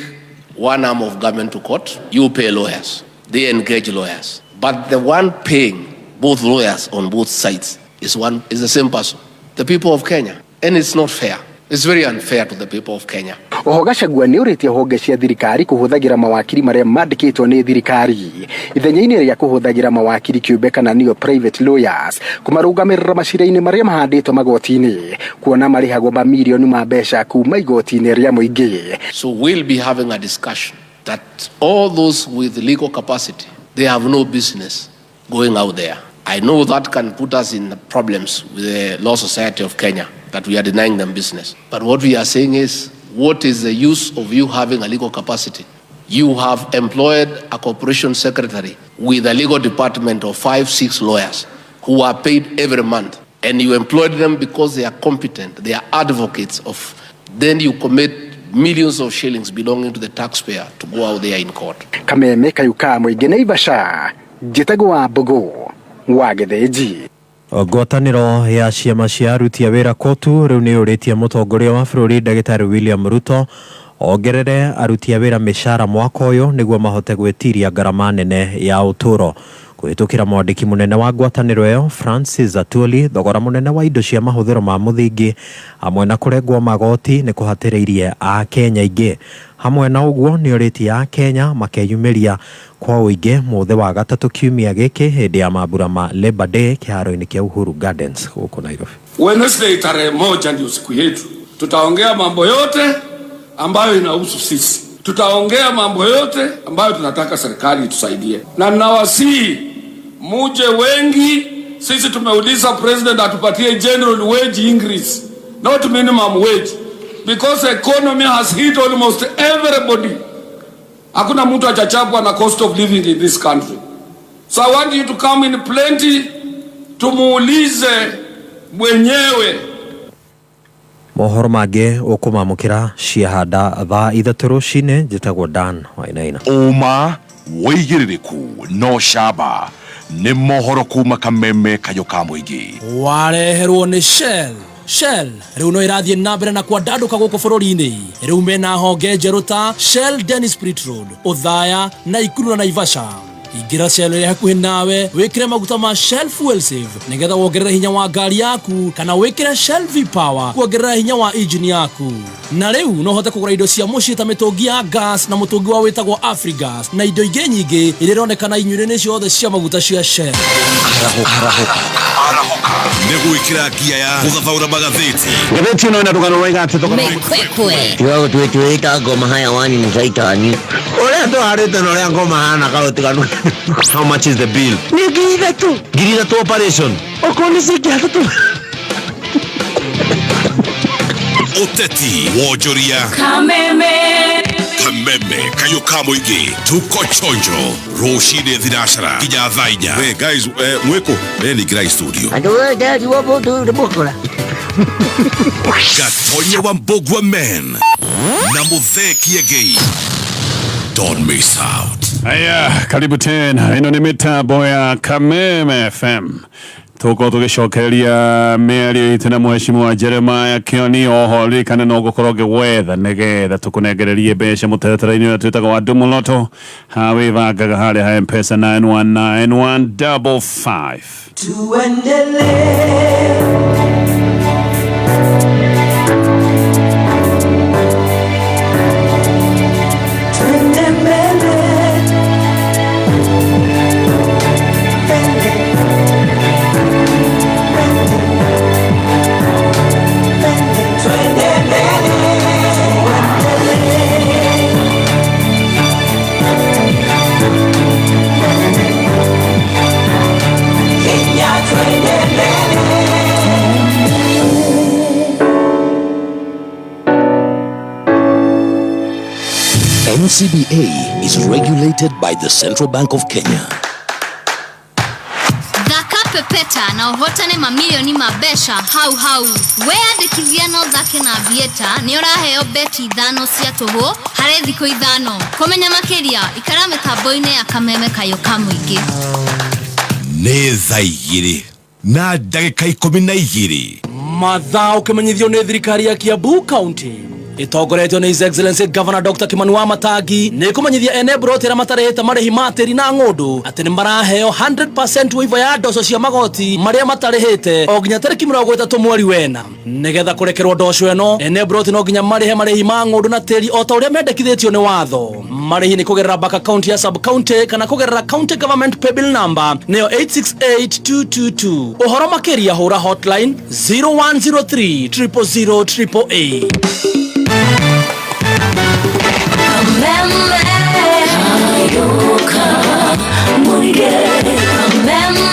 one arm of government to court, you pay lawyers. They engage lawyers. But the one paying both lawyers on both sides is the same person, the people of Kenya. And it's not fair. It's very unfair to the people of Kenya. Oho Gachagua nĩ ũrĩtie honge cia thirikari kũhũthagĩra mawakiri marĩa mandĩkĩtwo nĩ thirikari ithenya-inĩ rĩa kũhũthagĩra mawakiri kĩũmbe kana nĩo private lawyers kũmarũgamĩrĩra macira-inĩ marĩa mahandĩtwo magoti-inĩ, kuona marĩhagwo mamirioni ma mbeca kuma igoti-inĩ rĩa mũingĩ. So we'll be having a discussion that all those with legal capacity, they have no business going out there. I know that can put us in problems with the Law Society of Kenya, that we are denying them business. But what we are saying is, what is the use of you having a legal capacity? You have employed a corporation secretary with a legal department of 5-6 lawyers who are paid every month. And you employed them because they are competent, they are advocates of. Then you commit millions of shillings belonging to the taxpayer to go out there in court. Kameme Kayuka mũingĩ Naivasha, njĩtagwo wa Mbũgũ wa Gĩthĩnji. Ngwatanĩro ya ciama cia aruti a wĩra KOTU rĩu nĩ yũrĩtie mũtongoria wa bũrũri Ndagĩtarĩ William Ruto ongerere aruti a wĩra mĩcara mwaka ũyũ nĩguo mahote gwĩtiria ngarama nene ya ũtũũro. Kũhĩtũkĩra mwandĩki mũnene wa ngwatanĩro ĩyo Francis Atwoli, thogora mũnene wa indo cia mahũthĩro ma mũthingi hamwe na kũrengwo magoti nĩ kũhatĩrĩirie Akenya aingĩ. Hamwe na ũguo nĩ ũrĩtie Akenya makeyumĩria kwa ũingĩ mũthĩ wa gatatũ kiumia gĩkĩ hĩndĩ ya mambura ma Labor Day kĩharo-inĩ kĩa Uhuru Gardens gũkũ Nairobi. Wednesday tarehe 1 ndio siku yetu. Tutaongea mambo yote ambayo inahusu sisi. Tutaongea mambo yote ambayo tunataka serikali itusaidie. Na nawasihi muje wengi Sisi tumeuliza president atupatie general wage increase, not minimum wage, because economy has hit almost everybody. Hakuna mtu achachapwa na cost of living in this country. So I want you to come in plenty, tumuulize mwenyewe. Mohoro mangĩ ũkũmamũkĩra ciahanda thaa 3 rũcinĩ. Njĩtagwo Dan Wainaina. Ũma wĩigĩrĩrĩku no camba nĩ mohoro kuma Kameme kayũ ka mũingĩ. Wareherwo nĩ Shell. Shell rĩu no ĩrathiĩ na mbere na kwandandũka gũkũ bũrũri-inĩ. Rĩu mena honge njerũ ta Shell Dennis Spirit Road, Othaya, Naikuru na Naivasha. Ingĩra Shell ĩrĩa hakuhĩ nawe wĩkĩre maguta ma Shell Fuel Save nĩgetha wongerere hinya wa ngari yaku, kana wĩkĩre Shell V-Power kuongerera hinya wa injini yaku. Na rĩu no ũhote kũgũra indo cia mũciĩ ta mĩtũngi ya gas na mũtũngi wa wĩtagwo Afrigas na indo ingĩ nyingĩ iria ironekana inyuĩro-inĩ ciothe cia maguta cia Shell. Nĩ gwĩkĩra ngia ya gũthathaũra magathĩti. Ngathĩti ĩno ĩna rũgano rwaiga atĩ thogora Mekwekwe. Tiga gũtwĩtwĩta ngoma hayawani nĩ caitani. Ũrĩa tũharĩte na ũrĩa ngoma hana kaũtiganu. How much is the bill? Nĩ 3,000. 3,000 operation. Okorwo nĩ ciringi 3,000. Ũteti wonjoria. Kameme. Kameme kayũ ka mũingĩ. Tuko chonjo rũcinĩ thinacara nginya thaa 4. Hey guys, mwĩkũ nĩ studio. Andũ othe ariwo mũndũ nĩ mũkora. Gatonye wa Mbogwa men na Muthee Kiengei. Don't miss out. Aya, karibu tena. Ĩno nĩ mĩtambo ya Kameme FM. Tũkorwo tũgĩcokereria mĩario itũ na mheshimiwa Jeremiah Kioni. Oho ririkana no gũkorwo ngĩgwetha nĩgetha tũkũnengererie mbeca mũtaratara-inĩ ũrĩa twĩtaga wa Ndumuloto. Ha wĩbangaga harĩa ha M-Pesa 919155. Tuendelee. Twende mbele. Mbele. Mbele. Mbele. Twende mbele. Tuendelee. Mbele. Kenya twende mbele. NCBA is regulated by the Central Bank of Kenya. Thaka pepeta na ũhotane mamirioni ma mbeca hau hau. Weyandĩkithia na ũthake na Aviator nĩ ũraheo beti 5 cia tũhũ harĩ thikũ 5. Kũmenya makĩria ikara mĩtambo-inĩ ya Kameme kayũ ka mũingĩ. Nĩ thaa 2 na ndagĩka 12. Mathaa ũkĩmenyithio nĩ thirikari ya Kiambu County ĩtongoretio nĩ His Excellency Governor Dr. Kimani wa Matangi nĩ kũmenyithia ene mburoti arĩa matarĩhĩte marĩhi ma tĩri na ng'ũndũ atĩ nĩ maraheo 100% waiver ya ndoco cia magoti marĩa matarĩhĩte o nginya tarĩki 30 mweri wena. Nĩgetha kũrekerwo ndoco ĩno, ene mburoti no nginya marĩhe marĩhi ma ng'ũndũ na tĩri o ta ũrĩa mendekithĩtio nĩ watho. Marĩhi nĩ kũgerera bank account ya sub county kana kũgerera county government paybill number nĩyo 868222. Ũhoro makĩria hũra hotline 0103 000 888. Kameme. Kayoka Muige. Kameme.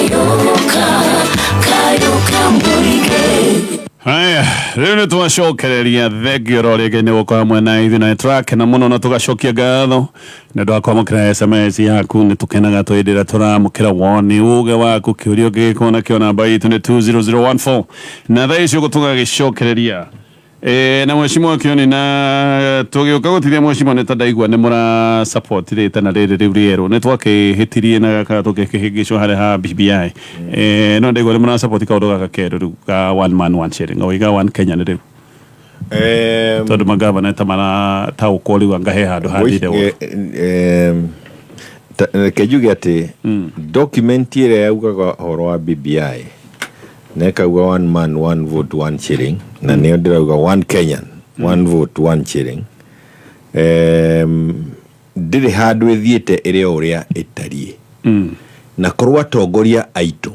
Kayoka, Kayoka Muige. Haya, rĩu nĩ twacokereria thengio ro rĩngĩ nĩ gũkorwo hamwe na ithuĩ na nĩtũrakena mũno na tũgacokia ngatho nĩ ũndũ wa kwamũkĩra SMS yaku. Nĩ tũkenaga hĩndĩ ĩrĩa tũramũkĩra woni uge waku kĩũria ũngĩgĩkorwo nakĩo. Namba itũ nĩ 20014 na thaa ici ũguo tũgagĩcokereria na mheshimiwa Kioni na tũgĩũka gũtithia mheshimiwa nĩ ta ndaigua nĩ mũra support rĩtana rĩrĩ rĩu rĩerũ. Nĩ twakĩhĩtirie na gaka tũkĩhĩngĩcwo harĩa ha BBI, no ndaigua nĩ mũra support kaũndũ gaka kerũ rĩu ka one man one sharing o iga one Kenya nĩ rĩu tondũ magavana ta marataũkwo rĩu anga he handũ hathire ũru. Reke njuge atĩ document ĩrĩa yaugaga ũhoro wa BBI na ĩkauga one man one vote one shilling, na nĩyo ndĩrauga one Kenyan one vote one shilling, ndĩrĩ handũ ĩthiĩte ĩrĩ o ũrĩa ĩtariĩ. Na korwo atongoria aitũ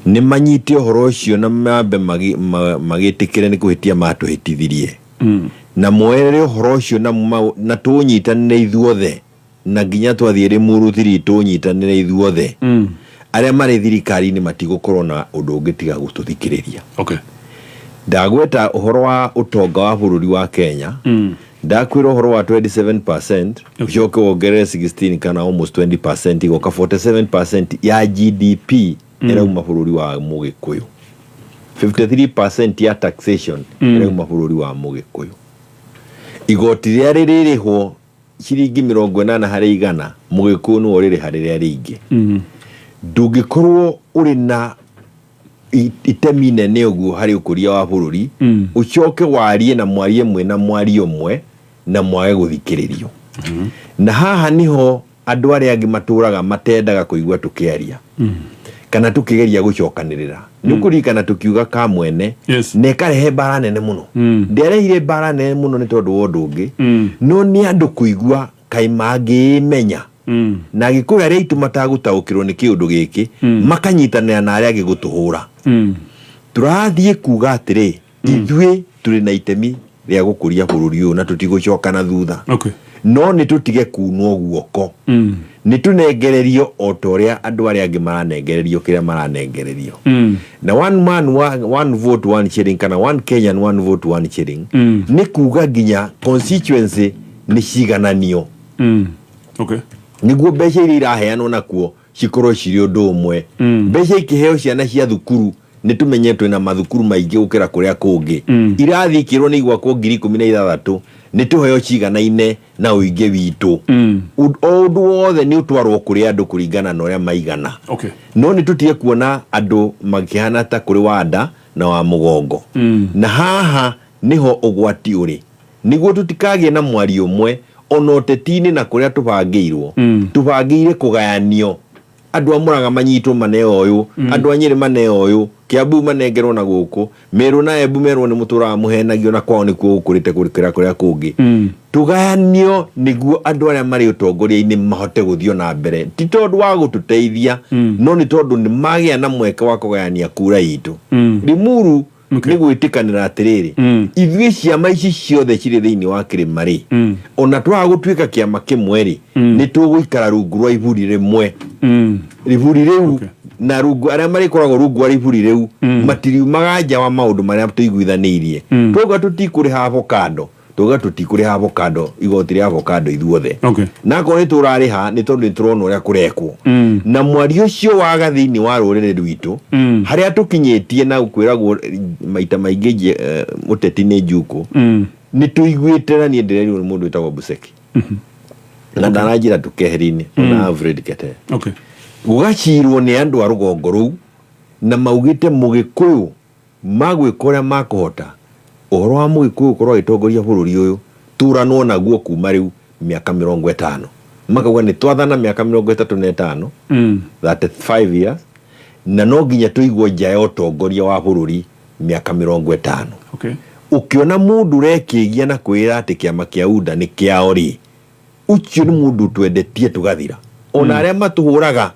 nĩ manyite ũhoro ũcio na mambe magĩtĩkĩre nĩ kũhĩtia matũhĩtithirie na moerere ũhoro ũcio na tũnyitanĩre ithuothe na nginya twathiĩ Limuru 3 tũnyitanĩre ithuothe. Arĩa marĩ thirikari-inĩ matigũkorwo na ũndũ ũngĩ tiga gũtũthikĩrĩria. Okay. Ndagweta ũhoro wa ũtonga wa bũrũri wa Kenya, ndakwĩra ũhoro wa 27%, ũcoke wongerere 16 kana almost 20%, igoka 47% ya GDP ĩrauma bũrũri wa Mũgĩkũyũ. 53% ya taxation ĩrauma bũrũri wa Mũgĩkũyũ. Igoti rĩrĩa rĩrĩrĩhwo ciringi 80%, Mũgĩkũyũ nĩwe ũrĩrĩha rĩrĩa rĩingĩ. Ndũngĩkorwo ũrĩ na itemi inene ũguo harĩ ũkũria wa bũrũri, ũcoke warie na mwarie mwĩna mwario ũmwe na mwage gũthikĩrĩrio. Na haha niho andũ arĩa angĩ matũraga matendaga kũigua tũkĩaria kana tũkĩgeria gũcokanĩrĩra. Nĩ ũkũririkana tũkiuga kamwene na ĩkarehe mbara nene mũno. Ndĩarehire mbara nene mũno nĩ tondũ wa ũndũ ũngĩ, no nĩ andũ kũigua kaĩ mangĩĩmenya na Agĩkũyũ arĩa aitũ matagũtaũkĩrwo nĩ kĩũndũ gĩkĩ, makanyitanĩra na arĩa angĩ gũtũhũra. Tũrathiĩ kuga atĩrĩ, ithuĩ tũrĩ na itemi rĩa gũkũria bũrũri ũyũ na tũtigũcoka na thutha. Okay. No nĩ tũtige kunwo guoko, nĩ tũnengererio o ta ũrĩa andũ arĩa angĩ maranengererio kĩrĩa maranengererio. Na one man one vote one shilling kana one Kenyan one vote one shilling, nĩ kuga nginya constituency nĩ cigananio. Okay. Nĩguo mbeca iria iraheanwo nakuo cikorwo cirĩ ũndũ ũmwe. Mbeca ikĩheo ciana cia thukuru, nĩ tũmenye twĩna mathukuru maingĩ gũkĩra kũrĩa kũngĩ. Irathiĩ ikĩrwo nĩ igwakwo 16,000, nĩ tũheo ciganaine na ũingĩ witũ. O ũndũ wothe nĩ ũtwarwo kũrĩ andũ kũringana na ũrĩa maigana. Okay. No nĩ tũtige kuona andũ makĩhana ta kũrĩ wa nda na wa mũgongo. Na haha nĩho ũgwati ũrĩ, nĩguo tũtikagĩe na mwario ũmwe ona ũteti-inĩ na kũrĩa tũbangĩirwo. Tũbangĩire kũgayanio, andũ a Mũrang'a manyitwo maneo ũyũ, andũ a Nyĩrĩ maneo ũyũ, Kiambu manengerwo na gũkũ, Meru na Embu merwo nĩ mũtũraga mũhenagio na kwao nĩkuo gũkũrĩte gũkĩra kũrĩa kũngĩ. Tũgayanio nĩguo andũ arĩa marĩ ũtongoria-inĩ mahote gũthiĩ na mbere, ti tondũ wa gũtũteithia, no nĩ tondũ nĩ magĩa na mweke wa kũgayania kura itũ. Limuru nĩ gwĩtĩkanĩra atĩrĩrĩ, ithuĩ ciama ici ciothe cirĩ thĩinĩ wa kĩrĩma rĩ, ona twaga gũtuĩka kĩama kĩmwe rĩ, nĩ tũgũikara rungu rwa iburi rĩmwe. Riburi rĩu na rungu arĩa marĩkoragwo rungu rwa riburi rĩu matiriumaga nja wa maũndũ marĩa tũiguithanĩirie. Twauga tũtikũrĩha avocado, twauga tũtikũrĩha avocado, igoti rĩa avocado ithuothe. Okay. Na akorwo nĩ tũrarĩha nĩ tondũ nĩ tũrona ũrĩa kũrekwo. Na mwario ũcio waga thĩinĩ wa rũrĩrĩ rwitũ, harĩa tũkinyĩtie na kwĩragwo maita maingĩ ũteti nĩ njukũ, nĩ tũiguĩte na niĩ ndĩrerirwo nĩ mũndũ wĩtagwo Buseki na ndananjĩra tũkeheri-inĩ ona Alfred Kete. Okay. Gũgacirwo nĩ andũ a rũgongo rũu na maugĩte Mũgĩkũyũ magwĩka ũrĩa makũhota, ũhoro wa Mũgĩkũyũ ũkorwo agĩtongoria bũrũri ũyũ tũranwo naguo kuma rĩu mĩaka 50. Makauga nĩ twathana mĩaka 35, 35 years, na no nginya tũigwo nja ya ũtongoria wa bũrũri mĩaka 50. Okay. Ũkĩona mũndũ ũrekĩgia na kwĩra atĩ kĩama kĩa UDA nĩ kĩao rĩ, ũcio nĩ mũndũ twendetie tũgathira. Ona arĩa matũhũraga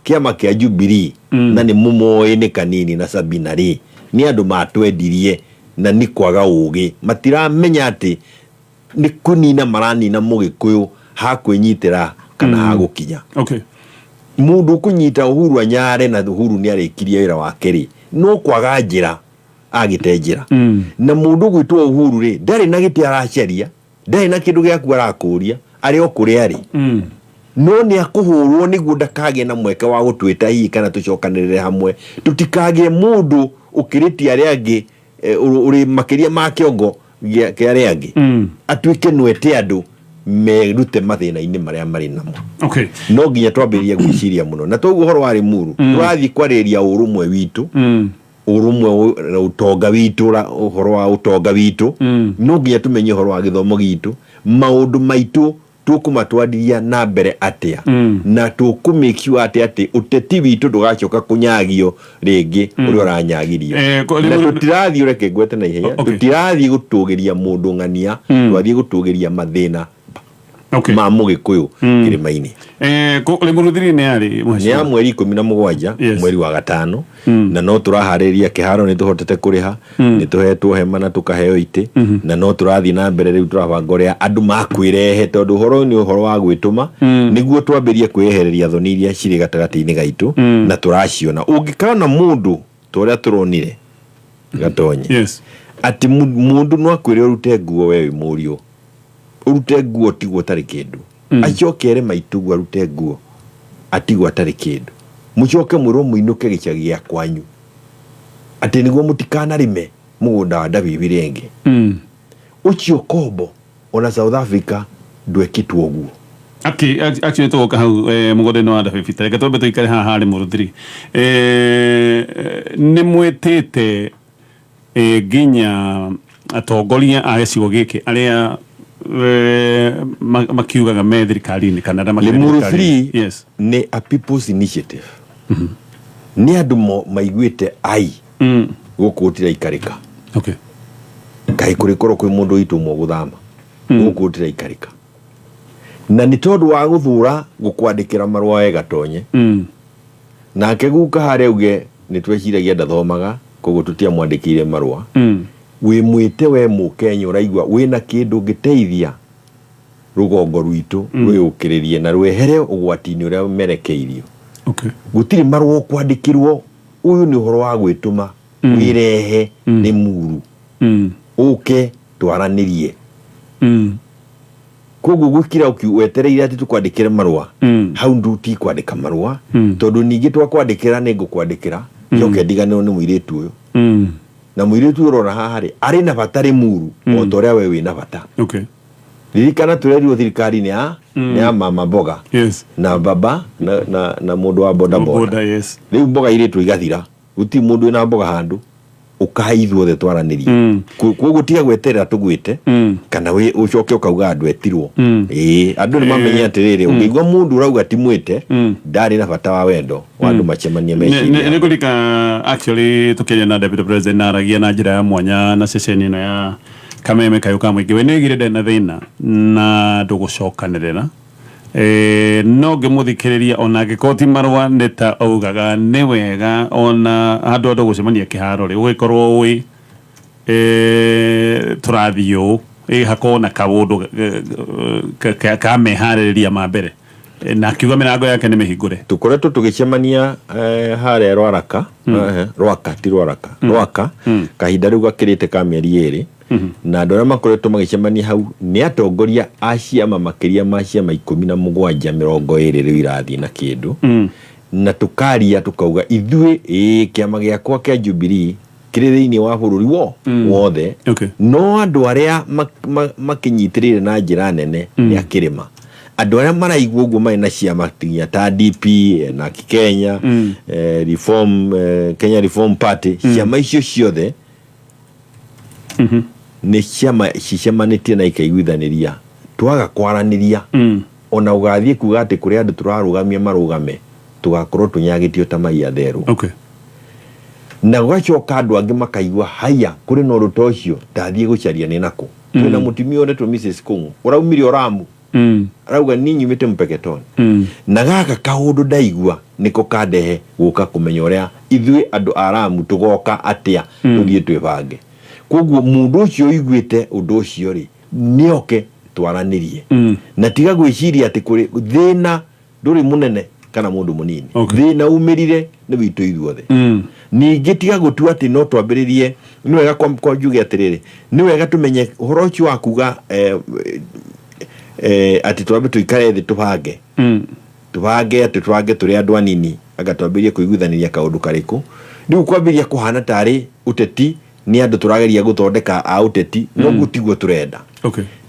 kĩama kĩa Jubilee, na nĩ mũmoĩ nĩ Kanini na Sabina rĩ, nĩ andũ matwendirie na nĩ kwaga ũgĩ. Matiramenya atĩ nĩ kũnina maranina Mũgĩkũyũ hakwĩnyitĩra kana hagũkinya. Okay. Mũndũ ũkũnyita Uhuru anyare na Uhuru nĩ arĩkirie wĩra wake rĩ, no kwaga njĩra agĩte njĩra. Na mũndũ ũgwĩtwo Uhuru rĩ, ndarĩ na gĩtĩ aracaria, ndarĩ na kĩndũ gĩaku arakũria, arĩ o kũrĩa arĩ. No nĩ akũhũrwo nĩguo ndakagĩe na mweke wa gũtwĩta hihi kana tũcokanĩrĩre hamwe, tũtikagĩe mũndũ ũkĩrĩtie arĩa angĩ, ũrĩ makĩria ma kĩongo kĩa arĩa angĩ, atuĩke nwete andũ merute mathĩna-inĩ marĩa marĩ namo. Okay. No nginya twambĩrĩrie gwĩciria mũno. Na toguo ũhoro wa Limuru, tũrathiĩ kwarĩrĩria ũrũmwe witũ, ũrũmwe ũtonga witũ, ũhoro wa ũtonga witũ. No nginya tũmenye ũhoro wa gĩthomo gitũ, maũndũ maitũ tũkũmatwarithia na mbere atĩa, na tũkũmake atĩa atĩ ũteti witũ ndũgacoka kũnyagio rĩngĩ ũrĩa ũranyagirio. Na tũtirathiĩ, ũreke ngwete na ihenya, tũtirathiĩ gũtũgĩria mũndũ ng'ania, twathiĩ gũtũgĩria mathĩna. Ma mũgĩkũyũ kĩrĩma-inĩ. Limuru 3 nĩ yarĩ nĩ ya mweri 17 mweri wa gatano, na no tũraharĩria kĩharo, nĩ tũhotete kũrĩha, nĩ tũhetwo hema na tũkaheo itĩ, na no tũrathiĩ na mbere. Rĩu tũrabanga ũrĩa andũ makwĩrehe, tondũ ũhoro ũyũ nĩ ũhoro wa gwĩtũma, nĩguo twambĩrie kwĩyehereria thoni iria cirĩ gatagatĩ-inĩ gaitũ na tũraciona. Ũngĩkona mũndũ ta ũrĩa tũronire Gatonye, atĩ mũndũ no akwĩre ũrute nguo, we wĩ mũriũ, ũrute nguo tigwo ũtarĩ kĩndũ, acoke ere maituguo arute nguo atigwo atarĩ kĩndũ, mũcoke mwĩrwo mũinũke gĩcagi gĩa kwanyu atĩ nĩguo mũtikanarĩme mũgũnda wa ndabibi rĩngĩ. Ũcio kombo ona South Africa ndwekĩtwo ũguo. Actually tũgũka hau mũgũnda-inĩ wa Ndabibi, reke twambe tũikare haha harĩ Limuru 3. Nĩ mwĩtĩte nginya atongoria a gĩcigo gĩkĩ arĩa makiugaga me thirikari-inĩ kana arĩa makĩrĩ Limuru thirikari-inĩ? 3 nĩ a people's initiative, nĩ andũ maiguĩte ai gũkũ gũtiraikarĩka. Kaĩ kũrĩ korwo kwĩ mũndũ witũ ũmwe gũthama, gũkũ gũtiraikarĩka, na nĩ tondũ wa gũthũra gũkwandĩkĩra marũa we Gatonye. Nake guka harĩa auge nĩ tweciragia ndathomaga, koguo tũtiamwandĩkĩire marũa. Wĩ mwĩte we mũkenya ũraigua wĩna kĩndũ ũngĩteithia rũgongo rwitũ rwĩyũkĩrĩrie na rwehere ũgwati-inĩ ũrĩa merekeirio. Gũtirĩ marũa ũkwandĩkĩrwo, ũyũ nĩ ũhoro wa gwĩtũma, wĩrehe nĩ muru ũke twaranĩrie. Koguo gwĩkira wetereire atĩ tũkwandĩkĩre marũa, hau ndu ti kwandĩka marũa, tondũ ningĩ twakwandĩkĩra nĩ ngũkwandĩkĩra njoke ndiganĩrwo nĩ mũirĩtu ũyũ. Na mũirĩtu ũyũ ũrona haha rĩ, arĩ na bata Limuru o ta ũrĩa we wĩna bata. Ririkana tũrerirwo thirikari nĩ ya nĩ ya mama mboga na baba na mũndũ wa boda boda. Boda, yes. Rĩu mboga irĩtwo igathira, gũtirĩ mũndũ wĩna mboga handũ, ũkai ithuothe twaranĩrie. Koguo tiga gweterera tũgwĩte kana ũcoke ũkauga andũ etirwo. Ĩĩ, andũ nĩ mamenye atĩrĩrĩ, ũngĩigua mũndũ ũrauga ti mwĩte, ndarĩ na bata wa wendo wa andũ macemanie meciria. Nĩ kũrika actually tũkĩaria na deputy president aragia na njĩra ya mwanya na ceceni ĩno ya Kameme Kayũ ka Mũingĩ. We nĩ oigire ndarĩ na thĩna na ndũgũcokanĩrĩra, no ngĩmũthikĩrĩria ona angĩkorwo ti marũa nĩ ta augaga nĩ wega ona handũ andũ gũcemania kĩharo rĩ, ũgĩkorwo ũĩ tũrathiĩ ũũ, hakorwo na kaũndũ ka meharĩrĩria ma mbere, na akiuga mĩrango yake nĩ mĩhingũre. Tũkoretwo tũgĩcemania harĩa Rwaraka, Rwaka ti Rwaraka, Rwaka, kahinda rĩu gakĩrĩte ka mĩeri 2, na andũ arĩa makoretwo magĩcemania hau nĩ atongoria a ciama makĩria ma ciama 17 20 rĩu irathiĩ na kĩndũ. Na tũkaria tũkauga ithuĩ ĩĩ kĩama gĩakwa kĩa Jubilee kĩrĩ thĩinĩ wa bũrũri wothe, no andũ arĩa makĩnyitĩrĩire na njĩra nene nĩ akĩrĩma. Andũ arĩa maraigua ũguo marĩ na ciama nginya ta DP na Kenya, Reform, Kenya Reform Party, ciama icio ciothe nĩ ciama cicemanĩtie na ikaiguithanĩria. Twaga kwaranĩria, ona ũgathiĩ kuga atĩ kũrĩ andũ tũrarũgamia marũgame, tũgakorwo tũnyagĩtio ta mai atherũ. Na gũgacoka andũ angĩ makaigua haya kũrĩ na ũndũ ta ũcio, ndathiĩ gũcaria nĩ nakũ. Twĩna mũtumia ũretwo Mrs Kung'u ũraumire Oramu, arauga niĩ nyumĩte Mpeketoni, na gaka kaũndũ ndaigua nĩko kandehe gũka kũmenya ũrĩa ithuĩ andũ a Ramu tũgoka atĩa tũthiĩ twĩbange. Koguo mũndũ ũcio ũiguĩte ũndũ ũcio rĩ, nĩoke twaranĩrie. Na tiga gwĩciria atĩ kũrĩ thĩna ndũrĩ mũnene kana mũndũ mũnini. Thĩna umĩrire nĩ witũ ithuothe. Ningĩ tiga gũtua atĩ no twambĩrĩrie, nĩ wega kwa njuge atĩrĩrĩ, nĩ wega tũmenye ũhoro ũcio wa kuga atĩ twambe tũikare thĩ tũbange. Tũbange atĩ tũbange tũrĩ andũ anini, anga twambĩrĩrie kũiguithanĩria kaũndũ karĩkũ. Rĩu kwambĩrĩria kũhana tarĩ ũteti, nĩ andũ tũrageria gũthondeka a ũteti, no guo tiguo tũrenda.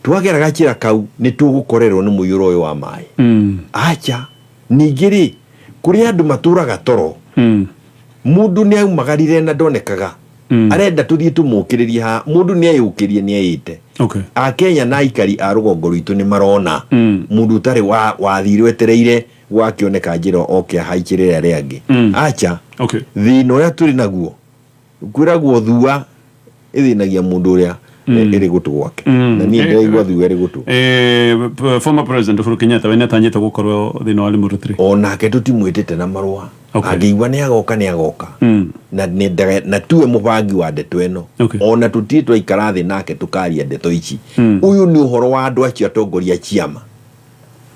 Twagera gacĩra kau nĩ tũgũkorerwo nĩ mũiyũro ũyũ wa maĩ. Acha, ningĩ rĩ, kũrĩ andũ matũraga toro, mũndũ nĩ aumagarire na ndonekaga, arenda tũthiĩ tũmũkĩrĩrie haha, mũndũ nĩ eyũkĩrie nĩ eyĩte. Akenya na aikari a rũgongo rwitũ nĩ marona mũndũ ũtarĩ wathire wetereire gwakĩoneka njĩra oke ahaicĩrĩre arĩa angĩ. Acha, thĩna ũrĩa tũrĩ naguo, kwĩragwo thua ĩthĩnagia mũndũ ũrĩa Ĩrĩ gũtũ gwake na niĩ ndĩraigua thuga ĩrĩ gũtũ. Former president Uhuru Kenyatta we nĩatanyĩte gũkorwo thĩinĩ wa Limuru 3. Onake tũtimwĩtĩte na marũa. Angĩigua nĩ agoka nĩ agoka. Na na tuwe mũbangi wa ndeto ĩno. Ona tũtirĩ twaikara thĩ nake tũkaria ndeto ici. Ũyũ nĩ ũhoro wa andũ acio atongoria ciama.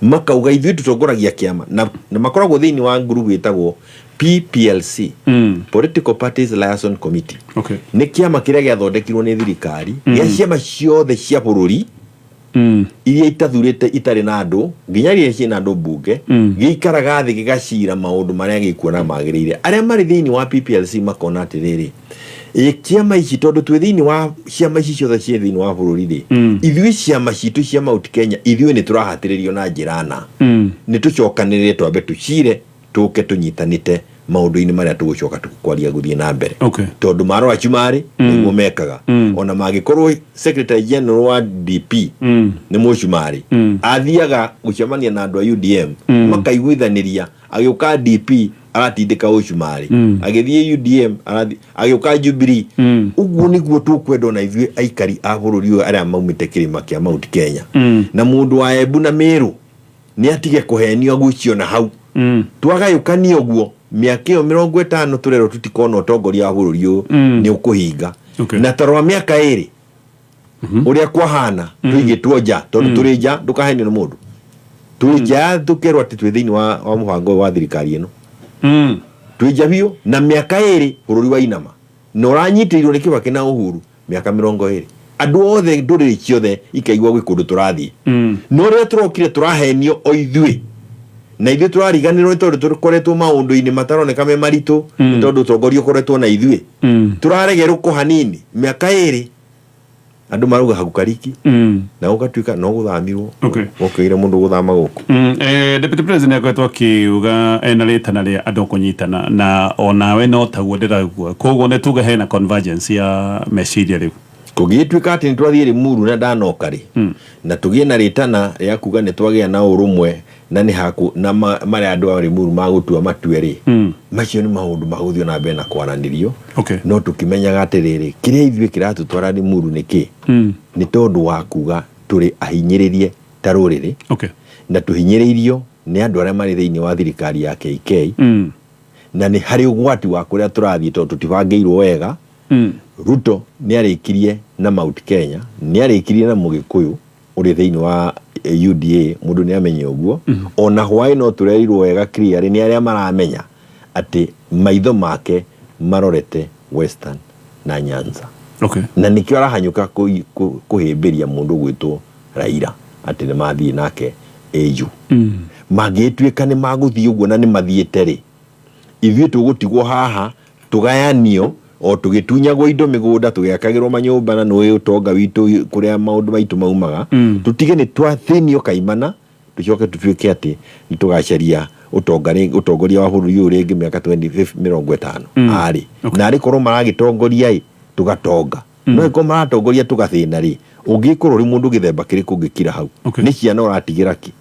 Makauga ithuĩ tũtongoragia kĩama na makoragwo thĩinĩ wa ngurubu ĩtagwo PPLC, Political Parties Liaison Committee. Nĩ kĩama kĩrĩa gĩathondekirwo nĩ thirikari gĩa ciama ciothe cia bũrũri iria itathurĩte itarĩ na andũ nginya iria ciĩna andũ mbunge, gĩikaraga thĩ gĩgacira maũndũ marĩa gĩkuona magĩrĩire. Arĩa marĩ thĩinĩ wa PPLC makona atĩrĩrĩ, ĩ kĩama ici tondũ twĩ thĩinĩ wa ciama ici ciothe ciĩ thĩinĩ wa bũrũri rĩ, ithuĩ ciama citũ cia Mount Kenya ithuĩ nĩ tũrahatĩrĩrio na njĩra na nĩ tũcokanĩrĩre twambe tũcire tũke tũnyitanĩte maũndũ-inĩ marĩa tũgũcoka tũkwaria gũthiĩ na mbere. Tondũ marora cumarĩ nĩguo mekaga. Ona mangĩkorwo secretary general wa DP nĩ mũcumarĩ, athiaga gũcemania na andũ a UDM makaiguithanĩria, agĩũka DP aratindĩka ũcumarĩ, agĩthiĩ UDM agĩũka Jubilee. Ũguo nĩguo tũkwenda ona ithuĩ aikari a bũrũri ũyũ arĩa maumĩte kĩrĩma kĩa Mount Kenya. Na mũndũ wa Embu na Meru nĩ atige kũhenio agucio na hau. Twagayũkania ũguo mĩaka ĩyo 50 tũrerwo tũtikona ũtongoria wa bũrũri ũyũ nĩ ũkũhinga. Na tarora mĩaka 2 ũrĩa kwahana tũigĩtwo nja tondũ tũrĩ nja ndũkahenio nĩ mũndũ. Tũrĩ nja tũkerwo atĩ twĩ thĩinĩ wa mũbango wa thirikari ĩno. Twĩ nja biũ na mĩaka 2 bũrũri wa inama na ũranyitĩrĩirwo nĩ Kibaki na Uhuru mĩaka 20. Andũ othe ndũrĩrĩ ciothe ikaigua gwĩ kũndũ tũrathiĩ. No rĩrĩa tũrokire tũrahenio o ithuĩ na ithuĩ tũrariganĩrwo nĩ tondũ tũkoretwo maũndũ-inĩ mataroneka me maritũ nĩ tondũ ũtongoria ũkoretwo na ithuĩ. Tũraregerũkwo hanini mĩaka 2 andũ marauga hagukariki na gũgatuĩka no gũthamirwo gũkĩire mũndũ gũthama gũkũ. Deputy President akoretwo akiuga ena rĩtana rĩa andũ kũnyitana na onawe no taguo ndĩraigua, koguo nĩ tuge hena convergence ya meciria rĩu. Kũngĩtuĩka atĩ nĩ twathiĩ Limuru na ndanoka rĩ, na tũgĩe na rĩtana rĩa kuga nĩ twagĩa na ũrũmwe na nĩ haku na marĩa andũ a Limuru magũtua matue rĩ, macio nĩ maũndũ magũthiĩ na mbere na kwaranĩrio. No tũkĩmenyaga atĩrĩrĩ, kĩrĩa ithuĩ kĩratũtwara Limuru nĩ kĩ? Nĩ tondũ wa kuga tũrĩ ahinyĩrĩrie ta rũrĩrĩ, na tũhinyĩrĩirio nĩ andũ arĩa marĩ thĩinĩ wa thirikari ya KK, na nĩ harĩ ũgwati wa kũrĩa tũrathiĩ tondũ tũtibangĩirwo wega. Ruto nĩ arĩkirie na Mount Kenya, nĩ arĩkirie na Mũgĩkũyũ ũrĩ thĩinĩ wa UDA, mũndũ nĩ amenye ũguo. Ona hwaĩ no tũrerirwo wega clear nĩ arĩa maramenya atĩ maitho make marorete Western na Nyanza. Na nĩkĩo arahanyũka kũhĩmbĩria mũndũ gwĩtwo Raila atĩ nĩ mathiĩ nake AU. Mangĩtuĩka nĩ magũthiĩ ũguo na nĩ mathiĩte rĩ, ithuĩ tũgũtigwo haha tũgayanio o tũgĩtunyagwo indo mĩgũnda tũgĩakagĩrwo manyũmba na nĩũĩ ũtonga witũ kũrĩa maũndũ maitũ maumaga, tũtige nĩ twathĩnio kaimana tũcoke tũtuĩke atĩ nĩ tũgacaria ũtongoria wa bũrũri ũyũ rĩngĩ mĩaka 50 arĩ na arĩ korwo maragĩtongoria ĩ tũgatonga, no ĩkorwo maratongoria tũgathĩna rĩ, ũngĩkorwo ũrĩ mũndũ gĩthemba kĩrĩkũ ũngĩkira hau nĩ ciana ũratigĩra kĩ?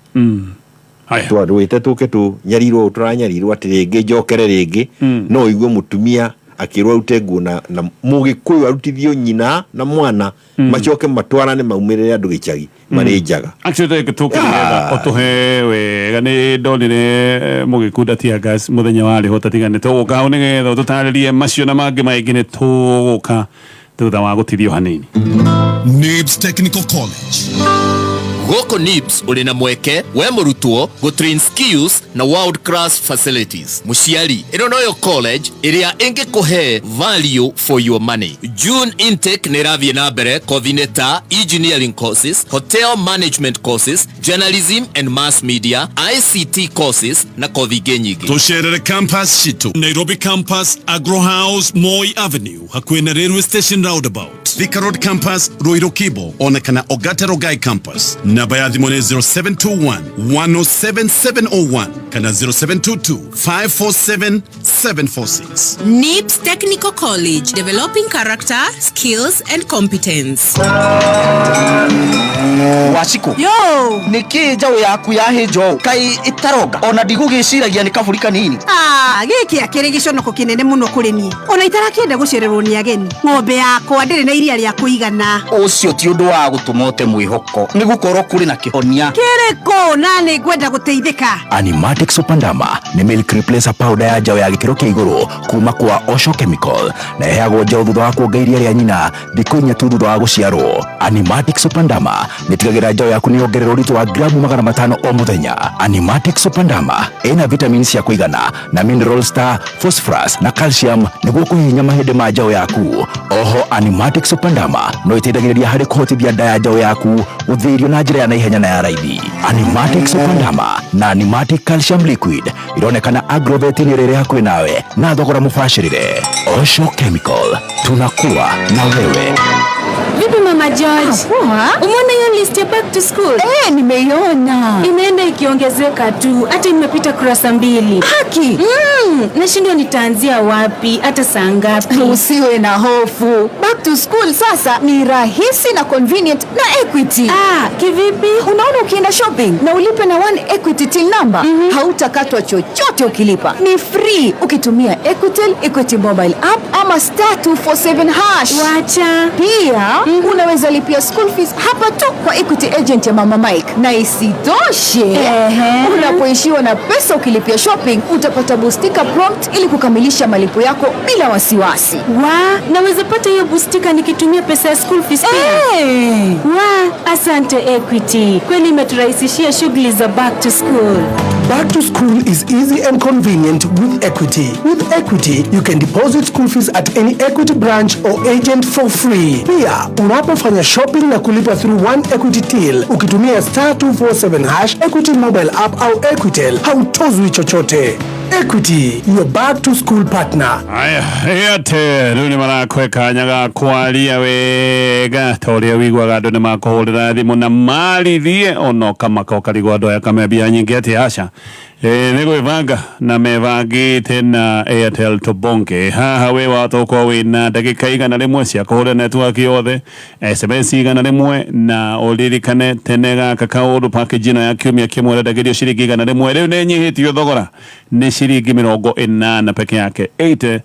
Twarũĩte tũke tũnyarirwo tũranyarirwo atĩ rĩngĩ njokere rĩngĩ no ũigue mũtumia akĩrwo arute nguo na Mũgĩkũyũ arutithio nyina na mwana macoke matwarane maumĩrĩre andũ gĩcagi marĩ njaga. Actually tũkĩgetha ũtũhe wega nĩ ndonire mũgĩkunda tear gas mũthenya warĩ ho tatiga nĩ tũgũka hau nĩgetha ũtũtarĩrie macio na mangĩ maingĩ nĩ tũgũka thutha wa gũtithio hanini. NIBS Technical College. Gũkũ NIBS ũrĩ na mweke we mũrutwo gũtrain skills na world class facilities. Mũciari, ĩno noyo college ĩrĩa ĩngĩkũhe value for your money. June intake nĩ ĩrathiĩ na mbere kothi-inĩ ta engineering courses, hotel management courses, journalism and mass media, ICT courses na kothi ingĩ nyingĩ. Tũcerere campus citũ Nairobi campus, Agro House, Moi Avenue, hakuhĩ na railway station roundabout, Thika Road campus, Ruiru Kibo, ona kana Ogata Rogai campus. Namba ya thimũ nĩ 0721 107 701 kana 0722 547 746. NIBS Technical College, developing character, skills and competence. Waciko yo nĩkĩ njaũ yaku yahĩnjwo kaĩ ĩtaronga ona ndigũgĩciragia nĩ kabũri kanini. Gĩkĩ akĩrĩ gĩconoko kĩnene mũno kũrĩ niĩ ona itarakĩenda gũcererwo nĩ ageni. Ng'ombe yakwa ndĩrĩ na iria rĩa kũigana. Ũcio ti ũndũ wa gũtũma ũte mwĩhoko, nĩ gũkorwo kũrĩ na kĩhonia. Kĩrĩkũ? Na nĩ ngwenda gũteithĩka. Animatic Supandama nĩ milk replacer powder ya njaũ ya gĩkĩro kĩa igũrũ kuma kwa Osho Chemical na ĩheagwo njaũ thutha wa kuonga iria rĩa nyina thikũ 4 tu thutha wa gũciarwo. Animatic Supandama nĩ tigagĩra njaũ yaku nĩ yongerera ũritũ wa gramu 500 o mũthenya. Animatic Supandama ĩna vitamins cia kũigana na minerals ta phosphorus na calcium nĩguo kũhihinya mahĩndĩ ma njaũ yaku. Oho Animatic Supandama no ĩteithagĩrĩria harĩ kũhotithia nda ya njaũ yaku gũthĩirio na njĩra ya naihenya na ya raithi. Animatic Supandama na Animatic Calcium Liquid ironekana agrovet-inĩ ĩrĩa ĩrĩ hakuhĩ nawe na thogora mũbacĩrĩre. Osho Chemical, tunakuwa na wewe. Vipi Mama George? Poa. Umeona hiyo list ya back to school? Nimeiona. Inaenda ikiongezeka tu, hata imepita kurasa 2. Haki. Nashindwa nitaanzia wapi, hata saa ngapi? Usiwe na hofu. Back to school sasa ni rahisi na convenient na Equity. Kivipi? Unaona ukienda shopping na ulipe na One Equity till number, hautakatwa chochote ukilipa. Ni free ukitumia Equitel, Equity mobile app ama *247#. Wacha. Pia unaweza lipia school fees hapa tu kwa Equity agent ya Mama Mike. Na isitoshe, unapoishiwa na pesa ukilipia shopping, utapata bustika prompt ili kukamilisha malipo yako bila wasiwasi. Naweza pata hiyo bustika nikitumia pesa ya school fees pia. Wa, asante Equity. Kweli imeturahisishia shughuli za back to school. Back to school is easy and convenient with Equity. With Equity, you can deposit school fees at any Equity branch or agent for free. Pia, unapofanya shopping na kulipa through One Equity Till, ukitumia *247# Equity mobile app au Equitel, hautozwi chochote. Equity, your back to school partner. Aya, Airtel rĩu nĩ marakũhe kanya ga kwaria wega ta ũrĩa wĩiguaga andũ nĩ makũhũrĩra thimũ na marithie ona ũkamaka ũkarigwo andũ aya kamembia nyingĩ atĩ aca. Nĩ gwĩbanga na mebangĩte na Airtel tũbonge haha wĩ watũkorwo wĩna ndagĩka 100 cia kũhũra network yothe, SMS 100, na ũririkane tene gaka kaũndũ package ĩno ya kiumia kĩmwe ũrendagĩrio ciringi 100, rĩu nĩ nyihĩtio thogora nĩ ciringi 80 peke yake 80.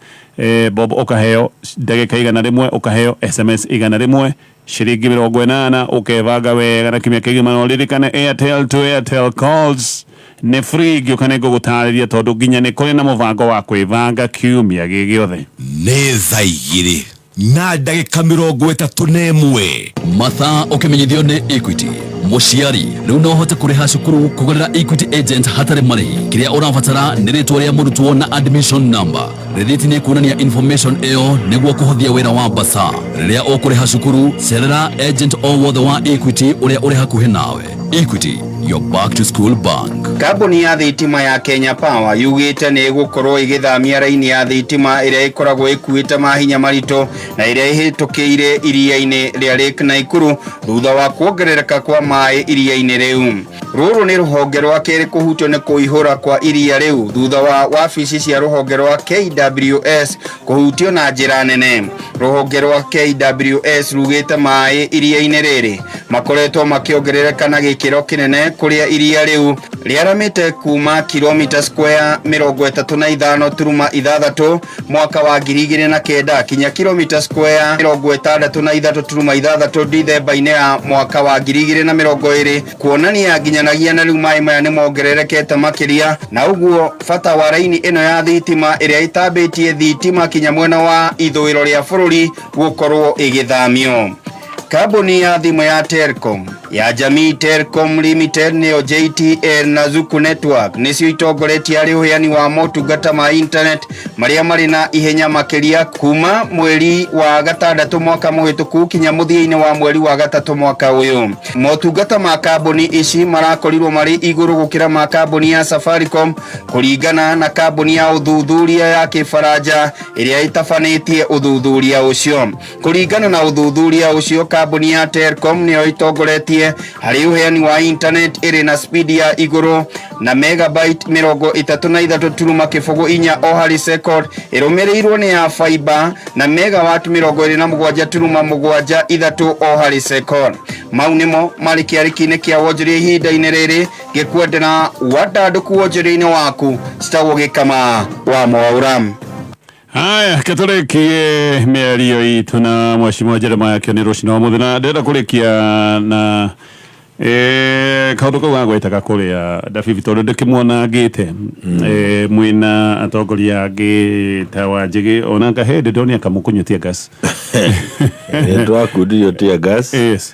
Bob ũkaheo ndagĩka 100, ũkaheo SMS 100, ciringi 80, ũkebanga wega na kiumia kĩgima. Na ũririkane Airtel to Airtel calls nĩ free. Ngĩũka nĩ ngũgũtarĩria tondũ nginya nĩ kũrĩ na mũbango wa kwĩbanga kiumia gĩ gĩothe. Nĩ thaa 2:31. Mathaa ũkĩmenyithio nĩ Equity. Mũciari rĩu no ũhote kũrĩha cukuru kũgerera Equity agent hatarĩ marĩhi. Kĩrĩa ũrabatara nĩ rĩtwa rĩa mũrutwo na admission number. Rĩthiti nĩ kuonania information ĩyo nĩguo kũhũthia wĩra wa basa. Rĩrĩa ũkũrĩha cukuru, cerera agent o wothe wa Equity ũrĩa ũrĩ hakuhĩ nawe. Equity, your back to school bank. Kambuni ya thitima ya Kenya Power yugĩte nĩ ĩgũkorwo ĩgĩthamia raini ya thitima ĩrĩa ĩkoragwo ĩkuĩte mahinya maritũ na ĩrĩa ĩhĩtũkĩire iria-inĩ rĩa Lake Nakuru thutha wa kuongerereka kwa maĩ iria-inĩ rĩu. Rũrũ nĩ rũhonge rwa kerĩ kũhutio nĩ kũihũra kwa iria rĩu thutha wa wabici cia rũhonge rwa KWS kũhutio na njĩra nene. Rũhonge rwa KWS rugĩte maĩ iria-inĩ rĩrĩ makoretwo makĩongerereka na gĩkĩro kĩnene kũrĩa iria rĩu rĩaramĩte kuma kilomita square 35.6 mwaka wa 2009 kinya kilomita square 63.6 Dithemba-inĩ ya mwaka wa 2020, kuonania nginyanagia na rĩu maĩ maya nĩ mongererekete makĩria, na ũguo bata wa raini ĩno ya thitima ĩrĩa ĩtambĩtie thitima kinya mwena wa ithũĩro rĩa bũrũri gũkorwo ĩgĩthamio. Kambuni ya thimũ ya Telcom ya Jamii Telcom Limited nĩyo JTL na Zuku Network nĩcio itongoretie harĩ ũheani wa motungata ma internet marĩa marĩ na ihenya makĩria kuma mweri wa gatandatũ mwaka mũhĩtũku kinya mũthia-inĩ wa mweri wa gatatũ mwaka ũyũ. Motungata ma kambuni ici marakorirwo marĩ igũrũ gũkĩra ma kambuni ya Safaricom kũringana na kambuni ya ũthuthuria ya kĩbaranja ĩrĩa ĩtabanĩtie ũthuthuria ũcio. Kũringana na ũthuthuria ũcio, kambuni ya Telcom nĩyo ĩtongoretie harĩ ũheani wa internet ĩrĩ na speed ya igũrũ na megabyte 33.04 o harĩ second, ĩrũmĩrĩirwo nĩ ya fiber na megawatt 27.73 o harĩ second. Mau nĩmo marĩ kĩarĩki-inĩ kĩa wonjoria ihinda-inĩ rĩrĩ, ngĩkwendera wandandũku wonjoria-inĩ waku. Citagwo Gĩkama wa Mwaura. Haya, ketũrĩkie mĩario itũ na mheshimiwa Jeremiah Kĩoni rũcinĩ wa mũthĩ, na ndĩrenda kũrĩkia na kaũndũ kau gagwetaga kũrĩa Dabibi, tondũ ndĩkĩmuona ngĩte mwĩna atongoria angĩ ta Wanjĩgĩ, ona ngahĩndĩ ndonĩa kamũkũnyua tear gas. Nĩ twakundirio tear gas. Yes.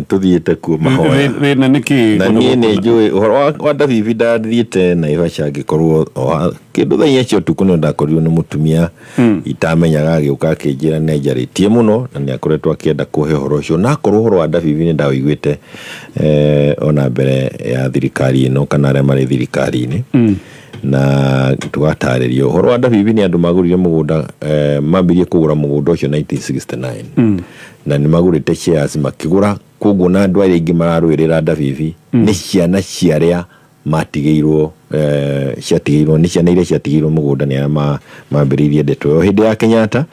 Tuthiĩte kuo mahoya. Thĩna nĩ kĩ? Na niĩ nĩ njũĩ ũhoro wa Dabibi, ndathiĩte Naivasha ngĩkorwo kĩndũ thaa 4 cia ũtukũ, nĩ ndakorirwo nĩ mũtumia itamenyaga, agĩũka akĩnjĩra nĩ anjarĩtie mũno na nĩ akoretwo akĩenda kũhe ũhoro ũcio, na akorwo ũhoro wa Dabibi nĩ ndaũiguĩte ona mbere ya thirikari ĩno kana arĩa marĩ thirikari-inĩ, na tũgatarĩrio ũhoro wa Dabibi nĩ andũ magũrire mũgũnda, mambirie kũgũra mũgũnda ũcio 1969, na nĩ magũrĩte shares makĩgũra, koguo na andũ arĩa aingĩ mararũĩrĩra Dabibi nĩ ciana cia arĩa matigĩirwo, ciatigĩirwo nĩ ciana iria ciatigĩirwo mũgũnda nĩ arĩa mambĩrĩirie ndeto ĩyo hĩndĩ ya Kenyatta,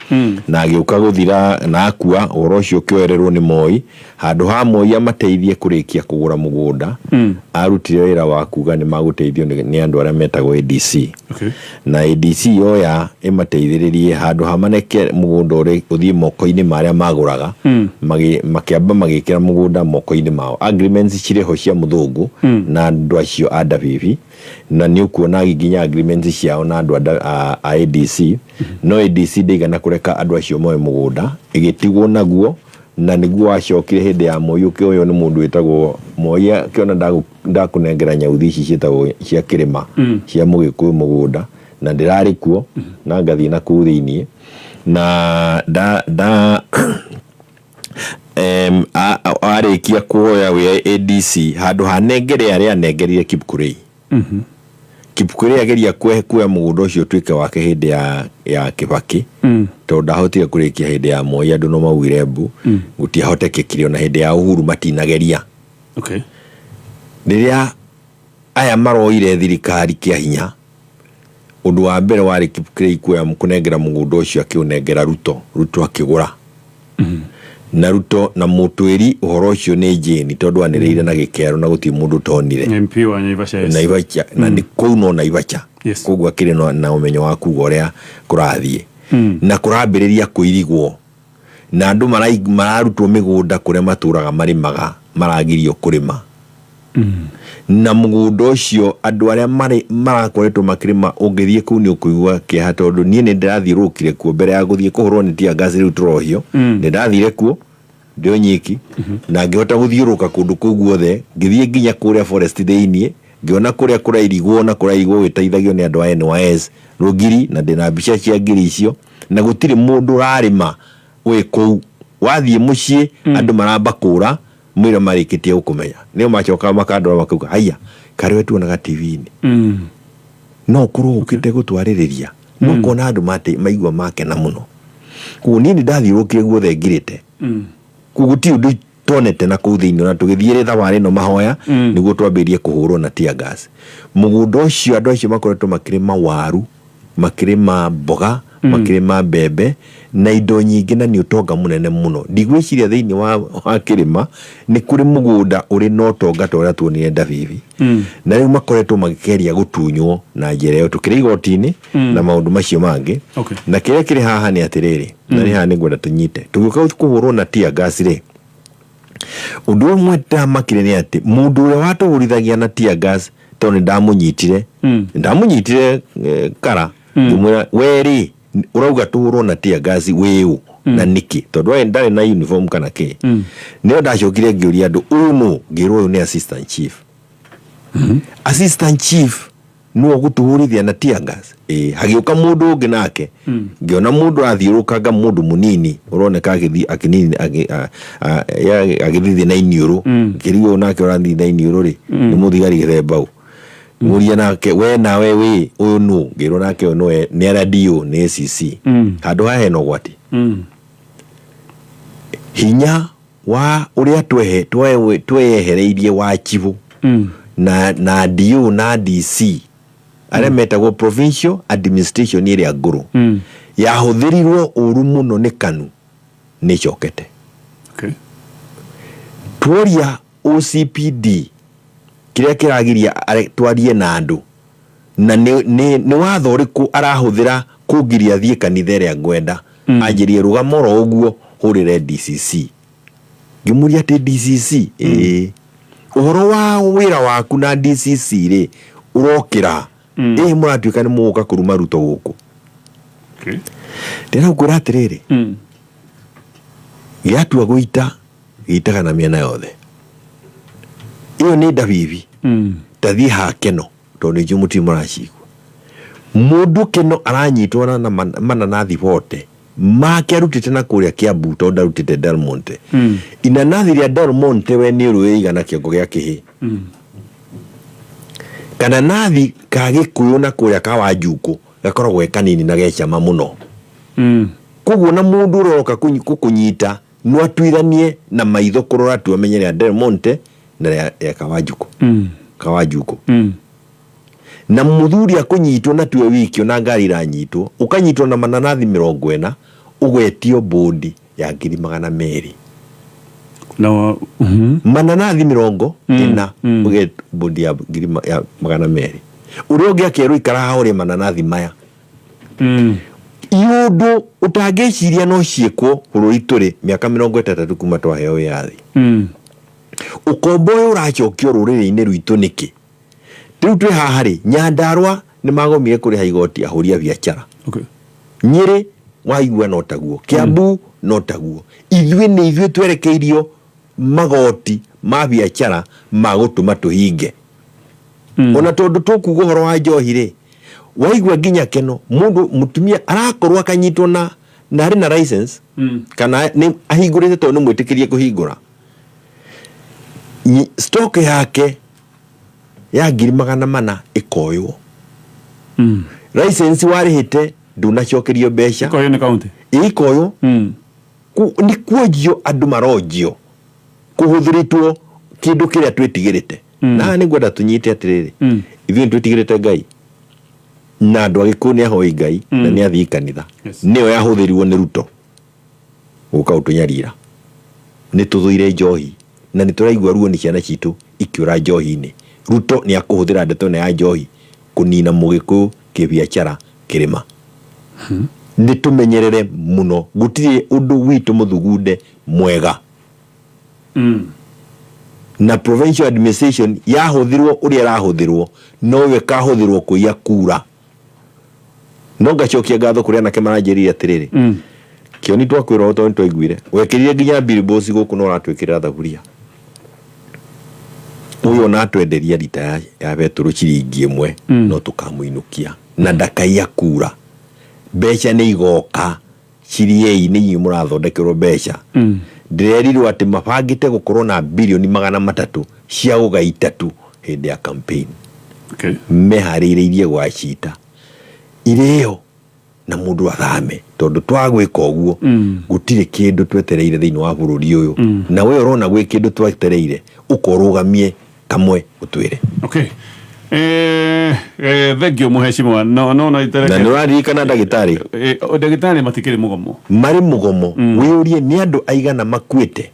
na agĩũka gũthira na akua, ũhoro ũcio ũkĩoererwo nĩ Moi. Handũ ha Moi amateithie kũrĩkia kũgũra mũgũnda, arutire wĩra wa kuga nĩ magũteithio nĩ andũ arĩa metagwo ADC. Na ADC yoya ĩmateithĩrĩrie, handũ ha maneke mũgũnda ũrĩ ũthiĩ moko-inĩ ma arĩa magũraga, makĩamba magĩkĩra mũgũnda moko-inĩ mao. Agreements cirĩ ho cia mũthũngũ na andũ acio a Dabibi, na nĩ ũkuona nginya agreements ciao na andũ a ADC, no ADC ndĩigana kũreka andũ acio moe mũgũnda, ĩgĩtigwo naguo, na nĩguo wacokire hĩndĩ ya Moi ũkĩoywo nĩ mũndũ wĩtagwo Moi, akĩona ndakũnengera nyauthi ici ciĩtagwo cia kĩrĩma cia mũgĩkũyũ mũgũnda, na ndĩrarĩ kuo na ngathiĩ na kũu thĩiniĩ na nda arĩkia kuoya wĩ ADC, handũ ha nengere arĩa anengerire Kipkurei. Kipkurei ageria kuoya mũgũnda ũcio ũtuĩke wake hĩndĩ ya Kibaki, tondũ ndahotire kũrĩkia hĩndĩ ya Moi, andũ no maugire mbu, gũtiahotekekire ona hĩndĩ ya Uhuru matinageria. Rĩrĩa aya maroire thirikari kĩa hinya, ũndũ wa mbere warĩ Kipkurei kuoya kũnengera mũgũnda ũcio, akĩũnengera Ruto, Ruto akĩgũra. Na Ruto na mũtwĩri ũhoro ũcio nĩ Jane, tondũ anĩrĩire na gĩkero na gũtirĩ mũndũ ũtonire. MP wa Naivasha, yes. Naivasha, na nĩ kũu no Naivasha. Koguo akĩrĩ na ũmenyo wa kuga ũrĩa kũrathiĩ. Na kũrambĩrĩria kũirigwo, na andũ mararutwo mĩgũnda kũrĩa matũraga marĩmaga, maragirio kũrĩma. Na mũgũnda ũcio andũ arĩa marakoretwo makĩrĩma, ũngĩthiĩ kũu nĩ ũkũigua kĩeha, tondũ niĩ nĩ ndĩrathiũrũrũkire kuo mbere ya gũthiĩ kũhũrwo nĩ tear gas rĩu tũrohio. Nĩ ndathire kuo ndĩ o nyiki, na ngĩhota gũthiũrũrũka kũndũ kũu guothe, ngĩthiĩ nginya kũrĩa forest thĩiniĩ, ngĩona kũrĩa kũrairigwo na kũrairigwo gwĩteithagio nĩ andũ a NYS rũgiri, na ndĩna mbica cia ngiri icio, na gũtirĩ mũndũ ũrarĩma wĩ kũu. Wathiĩ mũciĩ andũ maramba kũra mwĩra marĩkĩtie gũkũmenya, nĩo macokaga makandora makauga haiya karĩ we tuonaga TV-inĩ. No ũkorwo ũkĩte gũtwarĩrĩria, no ũkona andũ maigua makena mũno. Koguo niĩ nĩ ndathiũrũrũkire guothe ngirĩte, koguo gũtirĩ ũndũ tuonete na kũu thĩiniĩ, na tũgĩthiĩ thabarĩ ĩno mahoya nĩguo twambĩrĩrie kũhũrwo na tear gas. Mũgũnda ũcio andũ acio makoretwo makĩrĩma waru, makĩrĩma mboga, makĩrĩma mbembe na indo nyingĩ, na nĩ ũtonga mũnene mũno. Ndigwĩciria thĩiniĩ wa kĩrĩma nĩ kũrĩ mũgũnda ũrĩ na ũtonga ta ũrĩa tuonire Dabibi. Na rĩu makoretwo makĩgeria gũtunywo na njĩra ĩyo, tũkĩrĩ igoti-inĩ na maũndũ macio mangĩ. Na kĩrĩa kĩrĩ haha nĩ atĩrĩrĩ, na nĩ haha nĩngwenda tũnyite, tũgĩũka kũhũrwo na tear gas rĩ, ũndũ ũmwe ndamakire nĩ atĩ mũndũ ũrĩa watũhũrithagia na tear gas, tondũ nĩ ndamũnyitire, ndamũnyitire kara, ngĩmwĩra we rĩ ũrauga tũhũrwo na tear gas wĩũ na nĩkĩ, tondũ we ndarĩ na uniform kana kĩ. Nĩo ndacokire ngĩũria andũ ũyũ nũ, ngĩrwo ũyũ nĩ assistant chief. Assistant chief nĩwe ũgũtũhũrithia na tear gas. Hagĩũka mũndũ ũngĩ nake, ngĩona mũndũ athiũrũkanga, mũndũ mũnini ũroneka agĩthiĩ agĩthiĩ na iniũrũ, ngĩrigwo nake ũrathiĩ na iniũrũ rĩ nĩ mũthigari gĩthemba ũ. Mũria nake we nawe wĩ ũyũ nũ, ngĩrwo nake ũyũ nĩwe nĩ RDO nĩ ACC. Handũ haha hena ũgwati. Hinya wa ũrĩa tweyehereirie wa chibũ na DO na DC arĩa metagwo provincial administration ĩrĩa ngũrũ, yahũthĩrirwo ũru mũno nĩ KANU, nĩ ĩcokete. Tuoria OCPD kĩrĩa kĩragiria twarie na andũ Na nĩ watho ũrĩkũ arahũthĩra kũngiria thiĩ kanitha ĩrĩa ngwenda? Anjĩrie rũgama oro ũguo hũrĩre DCC. Ngĩmũria atĩ DCC, ĩĩ, ũhoro wa wĩra waku na DCC rĩ ũrokĩra ĩ mũratuĩka nĩ mũgũka kũruma Ruto gũkũ. Ndĩrakwĩra atĩrĩrĩ, gĩatua gũita gĩitaga na mĩena yothe. Ĩyo nĩ ndabibi. Tathiĩ ha Keno, tondũ nĩ njũĩ mũtirĩ mũracigua. Mũndũ Keno aranyitwo na mananathi bote make arutĩte na kũrĩa Kiambu, tondũ ndarutĩte Del Monte. Inanathi rĩa Del Monte we nĩ ũrĩ igana kĩongo gĩa kĩhĩ. Kana nathi ka Gĩkũyũ na kũrĩa ka Wanjukũ gakoragwo ge kanini na gecama mũno. Koguo na mũndũ ũroka gũkũnyita no atuithanie na maitho kũrora tu amenye rĩa Del Monte na rĩa Kawanjukũ. Kawanjukũ. Na mũthuri akũnyitwo na tuwe wiki ona ngari iranyitwo, ũkanyitwo na mananathi 40, ũgetio bodi ya 200,000. Na mananathi 40, ũgetio bodi ya 200,000. Ũrĩa ũngĩ akerwo ikara haha ũrĩe mananathi maya. Iũndũ ũtangĩciria no ciĩkwo bũrũri tũrĩ mĩaka 30 kuma twaheo wĩyathi. Ũkombo ũyũ ũracokio rũrĩrĩ-inĩ rwitũ nĩkĩ? Rĩu twĩ haha rĩ, Nyandarua nĩ magomire kũrĩha igoti ahũri a biacara. Nyĩrĩ waigua no taguo, Kiambu no taguo. Ithuĩ nĩ ithuĩ twerekeirio magoti ma biacara ma gũtũma tũhinge. Ona tondũ tũkuga ũhoro wa njohi rĩ, waigua nginya Keno mũndũ mũtumia arakorwo akanyitwo na arĩ na license, kana nĩ ahingũrĩte tondũ nĩ mwĩtĩkĩrie kũhingũra. Stock yake ya 400,000 ĩkoywo. License warĩhĩte ndũnacokerio mbeca. Ĩkoywo nĩ county. Ĩkoywo. Nĩ kuonjio andũ maronjio kũhũthĩrĩtwo kĩndũ kĩrĩa twĩtigĩrĩte. Na nĩ ngwenda tũnyite atĩrĩrĩ, ithuĩ nĩ twĩtigĩrĩte Ngai na andũ a Gĩkũyũ nĩ ahoi Ngai na nĩ athiĩ kanitha. Nĩyo yahũthĩrirwo nĩ Ruto gũka gũtũnyarira. Nĩ tũthũire njohi na nĩ tũraigua ruo nĩ ciana citũ ikĩũra njohi-inĩ. Ruto nĩ akũhũthĩra ndeto ĩno ya njohi kũnina mũgĩkũyũ kĩbiacara kĩrĩma. Nĩ tũmenyerere mũno, gũtirĩ ũndũ witũ mũthugunde mwega. Na provincial administration yahũthĩrwo ũrĩa ĩrahũthĩrwo noyo ĩkahũthĩrwo kũiya kura. No ngacokia ngatho kũrĩ anake maranjĩrire atĩrĩrĩ, Kĩoni twakwĩra ũũ tondũ nĩtwaiguire wekĩrire nginya billboards gũkũ no ũratwĩkĩrĩra thaburia. Ũyũ ona atwenderia rita ya betũrũ ciringi 1 no tũkamũinũkia na ndakaiya kura. Mbeca nĩ igoka, ciriei nĩ inyuĩ mũrathondekerwo mbeca. Ndĩrerirwo atĩ mabangĩte gũkorwo na birioni 300 cia gũgaita tu hĩndĩ ya campaign. Meharĩrĩirie gwacita irĩo na mũndũ athame, tondũ twagwĩka ũguo gũtirĩ kĩndũ twetereire thĩinĩ wa bũrũri ũyũ. Na we ũrona gwĩ kĩndũ twetereire ũkorũgamie kamwe ũtwĩre. Thank you mũheshimiwa. No no no Na nĩ ũraririkana ndagĩtarĩ? Ndagĩtarĩ matikĩrĩ mũgomo. Marĩ mũgomo. Wĩyũrie nĩ andũ aigana makuĩte.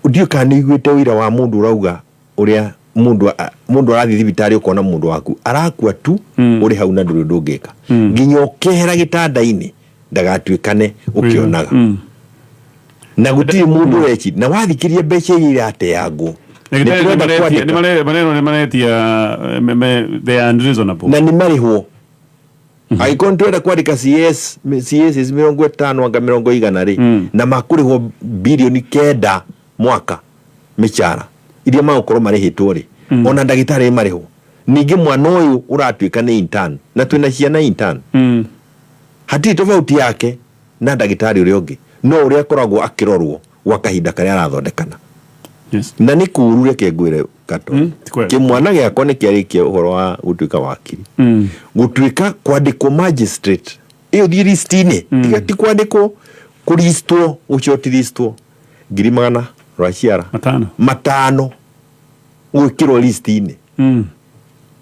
Ndiũĩ kana nĩ ũiguĩte ũira wa mũndũ ũrauga ũrĩa mũndũ arathiĩ thibitarĩ ũkona mũndũ waku arakua tu ũrĩ hau na ndũrĩ ũndũ ũngĩka. Nginya ũkehera gĩtanda-inĩ ndagatuĩkane ũkĩonaga. Na gũtirĩ mũndũ ũreci na wathikĩria mbeca iria irateangwo. Nĩ maretia they are unreasonable. Na nĩ marĩhwo. Angĩkorwo nĩ twenda kwandĩka CS CS 50 anga 100 rĩ, na makũrĩhwo birioni 9 mwaka mĩcara iria magũkorwo marĩhĩtwo rĩ, ona ndagĩtarĩ marĩhwo. Ningĩ mwana ũyũ ũratuĩka nĩ intern, na twĩna ciana intern. Hatirĩ tofauti yake na ndagĩtarĩ ũrĩa ũngĩ, no ũrĩa akoragwo akĩrorwo gwa kahinda karĩa arathondekana. Na nĩ kũũru reke ngwĩre Kato. Kĩmwana gĩakwa nĩ kĩarĩkia ũhoro wa gũtuĩka wakiri. Gũtuĩka kwandĩkwo magistrate, ĩyo thiĩ list-inĩ, tiga ti kwandĩkwo, kũristwo, gũshortlistwo, 100,000 rwaciara. 500 gwĩkĩrwo list-inĩ.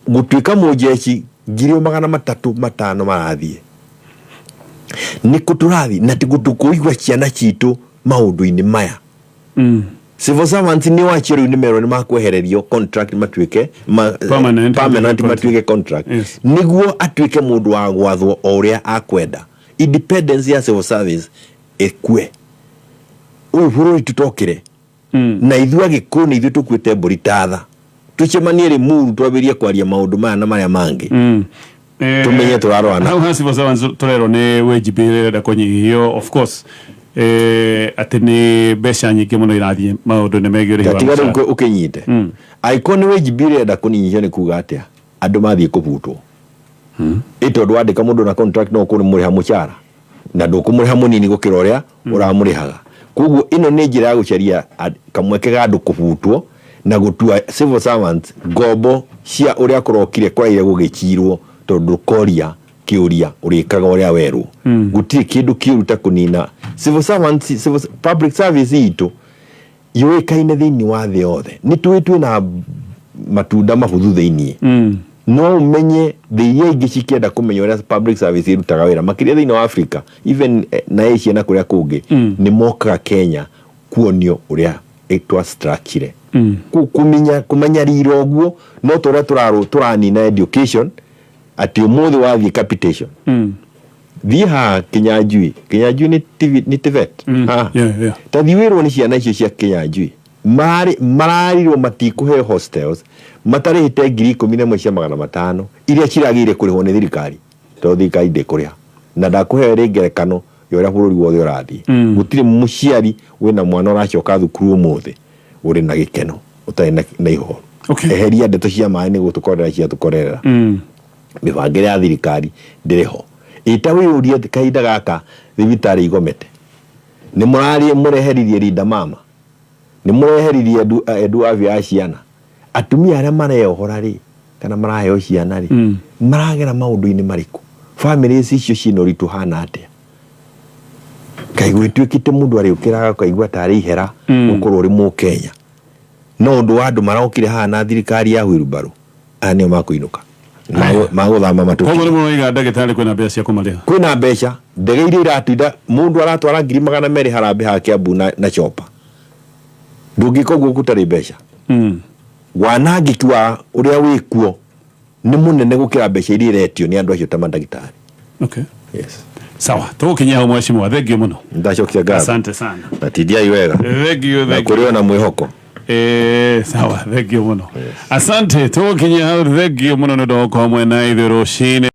Gũtuĩka mũjeshi 350,000 marathiĩ. Nĩ kũ tũrathiĩ na tũkũigua ciana citũ maũndũ-inĩ maya. Civil servants nĩ wacio rĩu nĩ merwo nĩ makwehererio contract matuĩke Permanent. Permanent matuĩke contract. Yes. Nĩguo atuĩke mũndũ wa gwathwo o ũrĩa akwenda. Independence ya civil service ĩkue. Ũyũ bũrũri tũtokĩre na ithuĩ Agĩkũyũ nĩ ithuĩ tũkuĩte mbũri tatha tũcemanie Limuru twambĩrĩrie kwaria maũndũ maya na marĩa mangĩ. Tumenye tũrarora hau ha civil servants tũrerwo nĩ wage bill ĩrenda kũnyihio, of course atĩ nĩ mbeca nyingĩ mũno irathiĩ maũndũ-inĩ megiĩ ũrĩhi wa Tiga rĩu mĩcara. ũkĩnyite angĩkorwo nĩ wage bill ĩrenda kũnyihio nĩ kuga atĩa andũ mathiĩ kũbutwo ĩ tondũ wandĩka mũndũ na contract no kũmũrĩha mũcara na ndũkũmũrĩha mũnini gũkĩra ũrĩa ũramũrĩhaga. Koguo ĩno nĩ njĩra ya gũcaria kamweke ga andũ kũbutwo na gũtua civil servants ngombo cia ũrĩa kũrokire kũraire gũgĩcirwo tondũ koria kĩũria ũrĩkaga ũrĩa werwo. Gũtirĩ kĩndũ kĩũru ta kũnina civil servants. Public service itũ yũĩkaine thĩinĩ wa thĩ yothe nĩ tũĩ twĩna matunda mabuthu thĩinĩ. No ũmenye thĩ iria ingĩ cikĩenda kũmenya ũrĩa public service ĩrutaga wĩra makĩria thĩinĩ wa Africa, even na Asia na kũrĩa kũngĩ, nĩ mokaga Kenya kuonio ũrĩa twa structure. Kũmenya kũmenya rira ũguo no ta ũrĩa tũranina education atĩ ũmũthĩ wathiĩ capitation thiĩ haha Kinyanjui. Kinyanjui nĩ TV, nĩ TVET haha. Ta thiĩ wĩrwo nĩ ciana icio cia Kinyanjui mararirwo matikũheo hostels matarĩhĩte 11,500 iria ciragĩrĩire kũrĩhwo nĩ thirikari tondũ thirikari ndĩkũrĩha na ndakũhe rĩ ngerekano ya ũrĩa bũrũri wothe ũrathiĩ. Gũtirĩ mũciari wĩna mwana ũracoka thukuru ũmũthĩ ũrĩ na gĩkeno ũtarĩ na ihoru. Eheria ndeto cia maĩ nĩ gũtũkorera ciatũkorerera. Mĩbangĩre ya thirikari ndĩrĩ ho. Ĩta wĩyũrie kahinda gaka thibitarĩ igomete nĩ mũrarĩ mũreheririe Linda Mama, nĩ mũreheririe edu afya ya ciana. Atumia arĩa mareohora rĩ kana maraheo ciana rĩ maragera maũndũ-inĩ marĩkũ? Families icio ciĩna ũritũ hana atĩa? Kaĩ gwĩtuĩkĩte mũndũ arĩũkĩraga ũkaigua tarĩ ihera gũkorwo ũrĩ mũkenya. No ũndũ wa andũ marokire haha na thirikari ya wheelbarrow aya nĩo makũinũka magũthama matũ. Koguo nĩ mũroiga ndagĩtarĩ kwĩna mbeca cia kũmarĩha? Kwĩna mbeca ndege iria iratinda mũndũ aratwara 200,000 harambĩ ha Kiambu na chopa ndũngĩka ũguo gũtarĩ mbeca. Wanangĩki wa ũrĩa wĩkuo nĩ mũnene gũkĩra mbeca iria iretio nĩ andũ acio ta mandagĩtarĩ. Okay. Yes. Sawa, tũgũkinyia hau mheshimiwa, thank you mũno. Ndacokia ngatho. Asante sana. Na tindiai wega. Thank you, na thank you. kũrĩ ona mwĩhoko. Sawa, thank you mũno. Asante, tũgũkinyia hau, thank you mũno nĩ ũndũ wa gũkorwo mwena ithuĩ rũcinĩ.